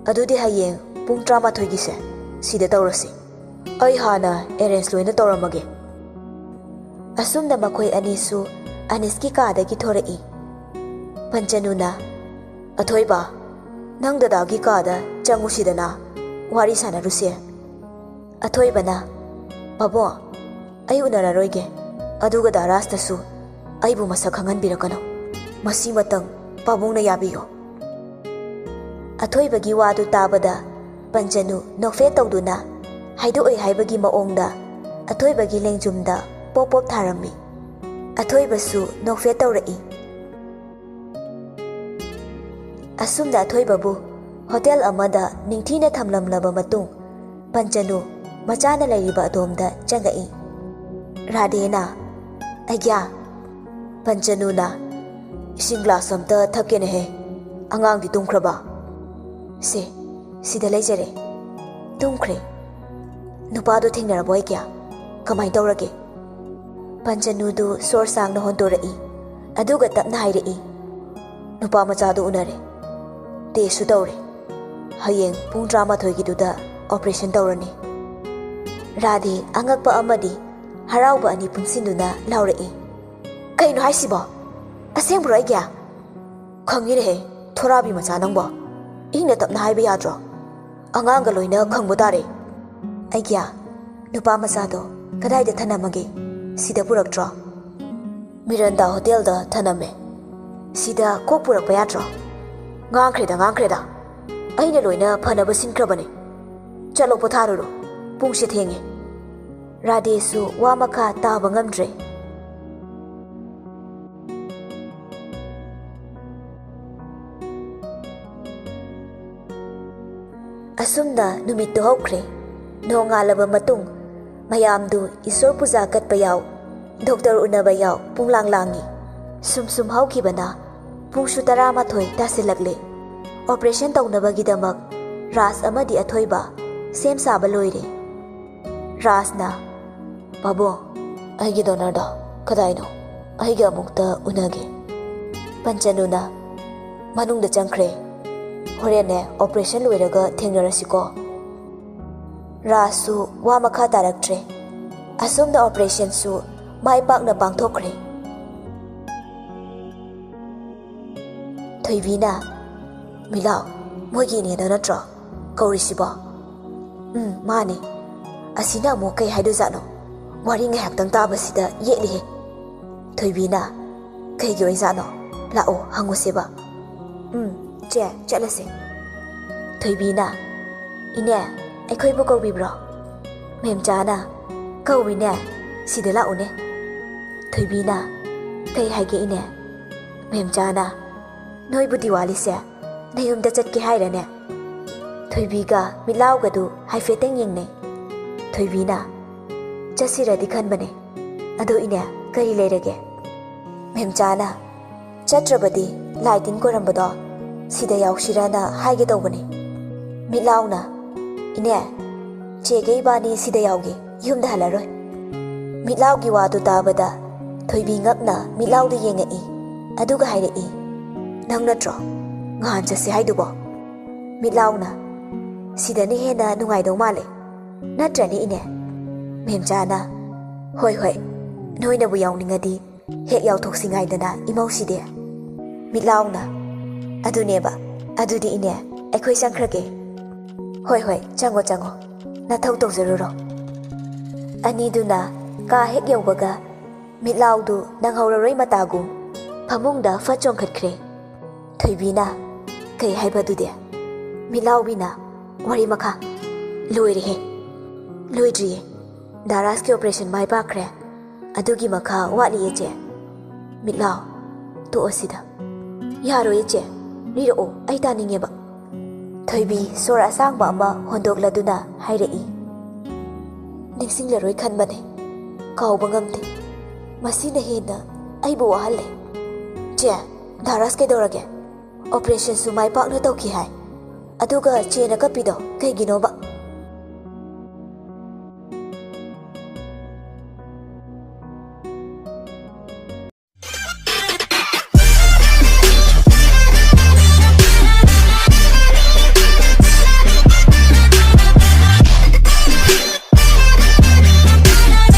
ꯑꯗꯨꯗꯤ ꯍꯌꯦꯡ ꯄꯨꯡ ꯇꯔꯥꯃꯥꯊꯣꯏꯒꯤꯁꯦ ꯁꯤꯗ ꯇꯧꯔꯁꯤ꯫ ꯑꯩ ꯍꯥꯟꯅ ꯑꯦꯔꯦꯟꯖ ꯂꯣꯏꯅ ꯇꯧꯔꯝꯃꯒꯦ꯫" ꯑꯁꯨꯝꯅ ꯃꯈꯣꯏ ꯑꯅꯤꯁꯨ ꯑꯅꯤꯁꯀꯤ ꯀꯥꯗꯒꯤ ꯊꯣꯔꯛꯏ꯫ ꯄꯟꯆꯅꯨꯅ, "ꯑꯊꯣꯏꯕ, ꯅꯪ ꯗꯗꯥꯒꯤ ꯀꯥꯗ ꯆꯪꯉꯨꯁꯤꯗꯅ, ꯋꯥꯔꯤ ꯁꯥꯟꯅꯔꯨꯁꯦ꯫" ꯑꯊꯣꯏꯕꯅ, "ꯄꯥꯕꯨꯡ, ꯑꯩ ꯎꯅꯔꯔꯣꯏꯒꯦ꯫ ꯑꯗꯨꯒ ꯗꯥ ꯔꯥꯖꯇꯁꯨ ꯑꯩꯕꯨ ꯃꯁꯛ ꯈꯪꯍꯟꯕꯤꯔꯛꯀꯅꯨ꯫ ꯃꯁꯤꯃꯇꯪ ꯄꯥꯕꯨꯡꯅ ꯌꯥꯕꯤꯌꯨ꯫" ꯑꯊꯣꯏꯕꯒꯤ ꯋꯥꯗꯨ ꯇꯥꯕꯗ ꯄꯟꯆꯅꯨ ꯅꯣꯛꯐꯦꯠ ꯇꯧꯗꯨꯅ ꯍꯥꯏꯗꯣꯛꯑꯣꯏ ꯍꯥꯏꯕꯒꯤ ꯃꯑꯣꯡꯗ ꯑꯊꯣꯏꯕꯒꯤ ꯂꯦꯡꯖꯨꯝꯗ ꯄꯣꯞ ꯄꯣꯞ ꯊꯥꯔꯝꯃꯤ꯫ ꯑꯊꯣꯏꯕꯁꯨ ꯅꯣꯛꯐꯦꯠ ꯇꯧꯔꯛꯏ꯫ ꯑꯁꯨꯝꯅ ꯑꯊꯣꯏꯕꯕꯨ ꯍꯣꯇꯦꯜ ꯑꯃꯗ ꯅꯤꯡꯊꯤꯅ ꯊꯝꯂꯝꯂꯕ ꯃꯇꯨꯡ, ꯄꯟꯆꯅꯨ ꯃꯆꯥꯅ ꯂꯩꯔꯤꯕ ꯑꯗꯣꯝꯗ ꯆꯪꯉꯛꯏ꯫ ꯔꯥꯙꯦꯅ, "ꯑꯩꯒ꯭ꯌꯥ!" ꯄꯟꯆꯅꯨꯅ, "ꯏꯁꯤꯡ ꯒ꯭ꯂꯥꯁ ꯑꯝꯇ ꯊꯛꯀꯦꯅꯦꯍꯦ꯫ ꯑꯉꯥꯡꯗꯤ ꯇꯨꯝꯈ꯭ꯔꯕ?" "ꯁꯦ, ꯁꯤꯗ ꯂꯩꯖꯔꯦ꯫ ꯇꯨꯝꯈ꯭ꯔꯦ꯫ ꯅꯨꯄꯥꯗꯣ ꯊꯦꯡꯅꯔꯕꯣ, ꯑꯩꯒ꯭ꯌꯥ? ꯀꯃꯥꯏ ꯇꯧꯔꯒꯦ?" ꯄꯟꯆꯅꯨꯗꯨ ꯁꯣꯔ ꯁꯥꯡꯅ ꯍꯣꯟꯗꯣꯔꯛꯏ, ꯑꯗꯨꯒ ꯇꯞꯅ ꯍꯥꯏꯔꯛꯏ, "ꯅꯨꯄꯥ ꯃꯆꯥꯗꯨ ꯎꯅꯔꯦ꯫ ꯇꯦꯁꯁꯨ ꯇꯧꯔꯦ꯫ ꯍꯌꯦꯡ ꯄꯨꯡ ꯇꯔꯥꯃꯥꯊꯣꯏꯒꯤꯗꯨꯗ ꯑꯣꯄꯔꯦꯁꯟ ꯇꯧꯔꯅꯤ꯫" ꯔꯥꯙꯦ ꯑꯉꯛꯄ ꯑꯃꯗꯤ ꯍꯔꯥꯎꯕ ꯑꯅꯤ ꯄꯨꯟꯁꯤꯟꯗꯨꯅ ꯂꯥꯎꯔꯛꯏ, "ꯀꯩꯅꯣ ꯍꯥꯏꯁꯤꯕꯣ? ꯑꯁꯦꯡꯕ꯭ꯔꯣ, ꯑꯩꯒ꯭ꯌꯥ?" "ꯈꯪꯉꯤꯅꯦꯍꯦ, ꯊꯣꯔꯥꯕꯤ ꯃꯆꯥ ꯅꯪꯕꯣ꯫ ꯏꯪꯅ ꯇꯞꯅ ꯍꯥꯏꯕ ꯌꯥꯗ꯭ꯔꯣ? ꯑꯉꯥꯡꯒ ꯂꯣꯏꯅ ꯈꯪꯕ ꯇꯥꯔꯦ꯫" "ꯑꯩꯒ꯭ꯌꯥ, ꯅꯨꯄꯥ ꯃꯆꯥꯗꯣ ꯀꯗꯥꯏꯗ ꯊꯅꯝꯃꯒꯦ? ꯁꯤꯗ ꯄꯨꯔꯛꯇ꯭ꯔꯣ?" "ꯃꯤꯔꯟꯗꯥ ꯍꯣꯇꯦꯜꯗ ꯊꯅꯝꯃꯦ꯫" "ꯁꯤꯗ ꯀꯣꯛ ꯄꯨꯔꯛꯄ ꯌꯥꯗ꯭ꯔꯣ?" "ꯉꯥꯡꯈ꯭ꯔꯦꯗ, ꯉꯥꯡꯈ꯭ꯔꯦꯗ꯫ ꯑꯩꯅ ꯂꯣꯏꯅ ꯐꯅꯕ ꯁꯤꯟꯈ꯭ꯔꯕꯅꯦ꯫ ꯆꯠꯂꯣ, ꯄꯣꯊꯥꯔꯨꯔꯣ꯫ ꯄꯨꯡꯁꯦ ꯊꯦꯡꯉꯦ꯫" ꯔꯥꯙꯦꯁꯨ ꯋꯥ ꯃꯈꯥ ꯇꯥꯕ ꯉꯝꯗ꯭ꯔꯦ꯫ ꯑꯁꯨꯝꯅ ꯅꯨꯃꯤꯠꯇꯨ ꯍꯧꯈ꯭ꯔꯦ꯫ ꯅꯣꯡꯉꯥꯜꯂꯕ ꯃꯇꯨꯡ, ꯃꯌꯥꯝꯗꯨ ꯏꯁꯣꯔ ꯄꯨꯖꯥ ꯀꯠꯄ ꯌꯥꯎ, ꯗꯣꯛꯇꯔ ꯎꯅꯕ ꯌꯥꯎ, ꯄꯨꯡꯂꯥꯡ ꯂꯥꯡꯉꯤ꯫ ꯁꯨꯝ ꯁꯨꯝ ꯍꯧꯈꯤꯕꯅ ꯄꯨꯡꯁꯨ ꯇꯔꯥꯃꯥꯊꯣꯏ ꯇꯥꯁꯤꯜꯂꯛꯂꯦ꯫ ꯑꯣꯄꯔꯦꯁꯟ ꯇꯧꯅꯕꯒꯤꯗꯃꯛ ꯔꯥꯖ ꯑꯃꯗꯤ ꯑꯊꯣꯏꯕ ꯁꯦꯝ ꯁꯥꯕ ꯂꯣꯏꯔꯦ꯫ ꯔꯥꯖꯅ, "ꯄꯥꯕꯨꯡ, ꯑꯩꯒꯤ ꯗꯣꯅꯔꯗꯣ ꯀꯗꯥꯏꯅꯣ? ꯑꯩꯒ ꯑꯃꯨꯛꯇ ꯎꯅꯒꯦ꯫" ꯄꯟꯆꯅꯨꯅ, "ꯃꯅꯨꯡꯗ ꯆꯪꯈ꯭ꯔꯦ꯫ ꯍꯣꯔꯦꯟꯅꯦ ꯑꯣꯄꯔꯦꯁꯟ ꯂꯣꯏꯔꯒ ꯊꯦꯡꯅꯔꯁꯤꯀꯣ꯫" ꯔꯥꯖꯁꯨ ꯋꯥ ꯃꯈꯥ ꯇꯥꯔꯛꯇ꯭ꯔꯦ꯫ ꯑꯁꯣꯝꯗ ꯑꯣꯄꯔꯦꯁꯟꯁꯨ ꯃꯥꯏ ꯄꯥꯛꯅ ꯄꯥꯡꯊꯣꯛꯈ꯭ꯔꯦ꯫ ꯊꯣꯏꯕꯤꯅ, "ꯃꯤꯂꯥꯎ, ꯃꯣꯏꯒꯤ ꯏꯅꯦꯗꯣ ꯅꯠꯇ꯭ꯔꯣ ꯀꯧꯔꯤꯁꯤꯕꯣ?" "ꯎꯝ, ꯃꯥꯅꯦ꯫ ꯑꯁꯤꯅ ꯑꯃꯨꯛ ꯀꯩ ꯍꯥꯏꯗꯣꯏꯖꯥꯠꯅꯣ? ꯋꯥꯔꯤ ꯉꯥꯏꯍꯥꯛꯇꯪ ꯇꯥꯕꯁꯤꯗ ꯌꯦꯠꯂꯤꯍꯦ꯫" ꯊꯣꯏꯕꯤꯅ, "ꯀꯩꯒꯤ ꯑꯣꯏꯖꯥꯠꯅꯣ? ꯂꯥꯛꯑꯣ, ꯍꯪꯉꯨꯁꯦꯕ꯫" "ꯎꯝ, ꯆꯦ, ꯆꯠꯂꯁꯦ꯫" ꯊꯣꯏꯕꯤꯅ, "ꯏꯅꯦ, ꯑꯩꯈꯣꯏꯕꯨ ꯀꯧꯕꯤꯕ꯭ꯔꯣ?" ꯃꯦꯝꯆꯥꯅ, "ꯀꯧꯏꯅꯦ, ꯁꯤꯗ ꯂꯥꯛꯎꯅꯦ꯫" ꯊꯣꯏꯕꯤꯅ, "ꯀꯩ ꯍꯥꯏꯒꯦ ꯏꯅꯦ?" ꯃꯦꯝꯆꯥꯅ, "ꯅꯣꯏꯕꯨ ꯗꯤꯋꯥꯂꯤꯁꯦ ꯅꯌꯨꯝꯗ ꯆꯠꯀꯦ ꯍꯥꯏꯔꯅꯦ?" ꯊꯣꯏꯕꯤꯒ ꯃꯤꯠꯂꯥꯎꯒꯗꯨ ꯍꯥꯏꯐꯦꯠꯇꯪ ꯌꯦꯡꯅꯩ꯫ ꯊꯣꯏꯕꯤꯅ, "ꯆꯠꯁꯤꯔꯗꯤ ꯈꯟꯕꯅꯦ꯫ ꯑꯗꯣ ꯏꯅꯦ, ꯀꯔꯤ ꯂꯩꯔꯒꯦ?" ꯃꯦꯝꯆꯥꯅ, "ꯆꯠꯇ꯭ꯔꯕꯗꯤ ꯂꯥꯏ ꯇꯤꯟ ꯈꯣꯏꯔꯝꯕꯗꯣ ꯁꯤꯗ ꯌꯥꯎꯁꯤꯔꯅ ꯍꯥꯏꯒꯦ ꯇꯧꯕꯅꯦ꯫" ꯃꯤꯠꯂꯥꯎꯅ, "ꯏꯅꯦ, ꯆꯦꯒ ꯏꯕꯥꯅꯤ ꯁꯤꯗ ꯌꯥꯎꯒꯦ, ꯌꯨꯝꯗ ꯍꯜꯂꯔꯣꯏ꯫" ꯃꯤꯠꯂꯥꯎꯒꯤ ꯋꯥꯗꯨ ꯇꯥꯕꯗ ꯊꯣꯏꯕꯤ ꯉꯛꯅ ꯃꯤꯠꯂꯥꯎꯗ ꯌꯦꯡꯉꯛꯏ꯫ ꯑꯗꯨꯒ ꯍꯥꯏꯔꯛꯏ, "ꯅꯪ ꯅꯠꯇ꯭ꯔꯣ ꯉꯍꯥꯟ ꯆꯠꯁꯦ ꯍꯥꯏꯗꯨꯕꯣ?" ꯃꯤꯠꯂꯥꯎꯅ, "ꯁꯤꯗꯅ ꯍꯦꯟꯅ ꯅꯨꯡꯉꯥꯏꯗꯧ ꯃꯥꯜꯂꯦ, ꯅꯠꯇ꯭ꯔꯅꯦ ꯏꯅꯦ?" ꯃꯦꯝꯆꯥꯅ, "ꯍꯣꯏ ꯍꯣꯏ, ꯅꯣꯏꯅꯕꯨ ꯌꯥꯎꯅꯤꯡꯉꯗꯤ ꯍꯦꯛ ꯌꯥꯎꯊꯣꯛꯁꯤ ꯉꯥꯏꯗꯅ ꯏꯃꯧꯁꯤꯗꯤ꯫" ꯃꯤꯠꯂꯥꯎꯅ, "ꯑꯗꯨꯅꯦꯕ, ꯑꯗꯨꯗꯤ ꯏꯅꯦ, ꯑꯩꯈꯣꯏ ꯆꯪꯈ꯭ꯔꯒꯦ꯫" "ꯍꯣꯏ ꯍꯣꯏ, ꯆꯪꯉꯣ ꯆꯪꯉꯣ, ꯅꯊꯧ ꯇꯧꯖꯔꯨꯔꯣ꯫" ꯑꯅꯤꯗꯨꯅ ꯀꯥ ꯍꯦꯛ ꯌꯧꯕꯒ ꯃꯤꯠꯂꯥꯎꯗꯨ ꯅꯪꯍꯧꯔꯔꯣꯏ ꯃꯇꯥꯒꯨꯝ ꯐꯃꯨꯡꯗ ꯐꯠ ꯆꯣꯡꯈꯠꯈ꯭ꯔꯦ꯫ ꯊꯣꯏꯕꯤꯅ, "ꯀꯩ ꯍꯥꯏꯕꯗꯨꯗꯤ?" ꯃꯤꯠꯂꯥꯎꯕꯤꯅ, "ꯋꯥꯔꯤ ꯃꯈꯥ ꯂꯣꯏꯔꯦꯍꯦ꯫" "ꯂꯣꯏꯗ꯭ꯔꯤꯌꯦ꯫ ꯗꯥꯔꯥꯁꯀꯤ ꯑꯣꯄꯔꯦꯁꯟ ꯃꯥꯏ ꯄꯥꯛꯈ꯭ꯔꯦ꯫ ꯑꯗꯨꯒꯤ ꯃꯈꯥ ꯋꯥꯠꯂꯤꯌꯦ ꯆꯦ꯫" ꯃꯤꯠꯂꯥꯎ, "ꯇꯣꯛꯑꯁꯤꯗ꯫" "ꯌꯥꯔꯣꯏꯌꯦ ꯆꯦ, ꯂꯤꯔꯛꯑꯣ, ꯑꯩ ꯇꯥꯅꯤꯡꯉꯦꯕ꯫" ꯊꯣꯏꯕꯤ ꯁꯣꯔ ꯑꯁꯥꯡꯕ ꯑꯃ ꯍꯣꯟꯗꯣꯛꯂꯗꯨꯅ ꯍꯥꯏꯔꯛꯏ, "ꯅꯤꯡꯁꯤꯡꯂꯔꯣꯏ ꯈꯟꯕꯅꯦ, ꯀꯥꯎꯕ ꯉꯝꯗꯦ꯫ ꯃꯁꯤꯅ ꯍꯦꯟꯅ ꯑꯩꯕꯨ ꯋꯥꯍꯜꯂꯦ꯫" "ꯆꯦ, ꯗꯥꯔꯥꯁ ꯀꯩꯗꯧꯔꯒꯦ? ꯑꯣꯄꯔꯦꯁꯟꯁꯨ ꯃꯥꯏ ꯄꯥꯛꯅ ꯇꯧꯈꯤ ꯍꯥꯏ꯫ ꯑꯗꯨꯒ ꯆꯦꯅ ꯀꯞꯄꯤꯗꯣ ꯀꯩꯒꯤꯅꯣꯕ?"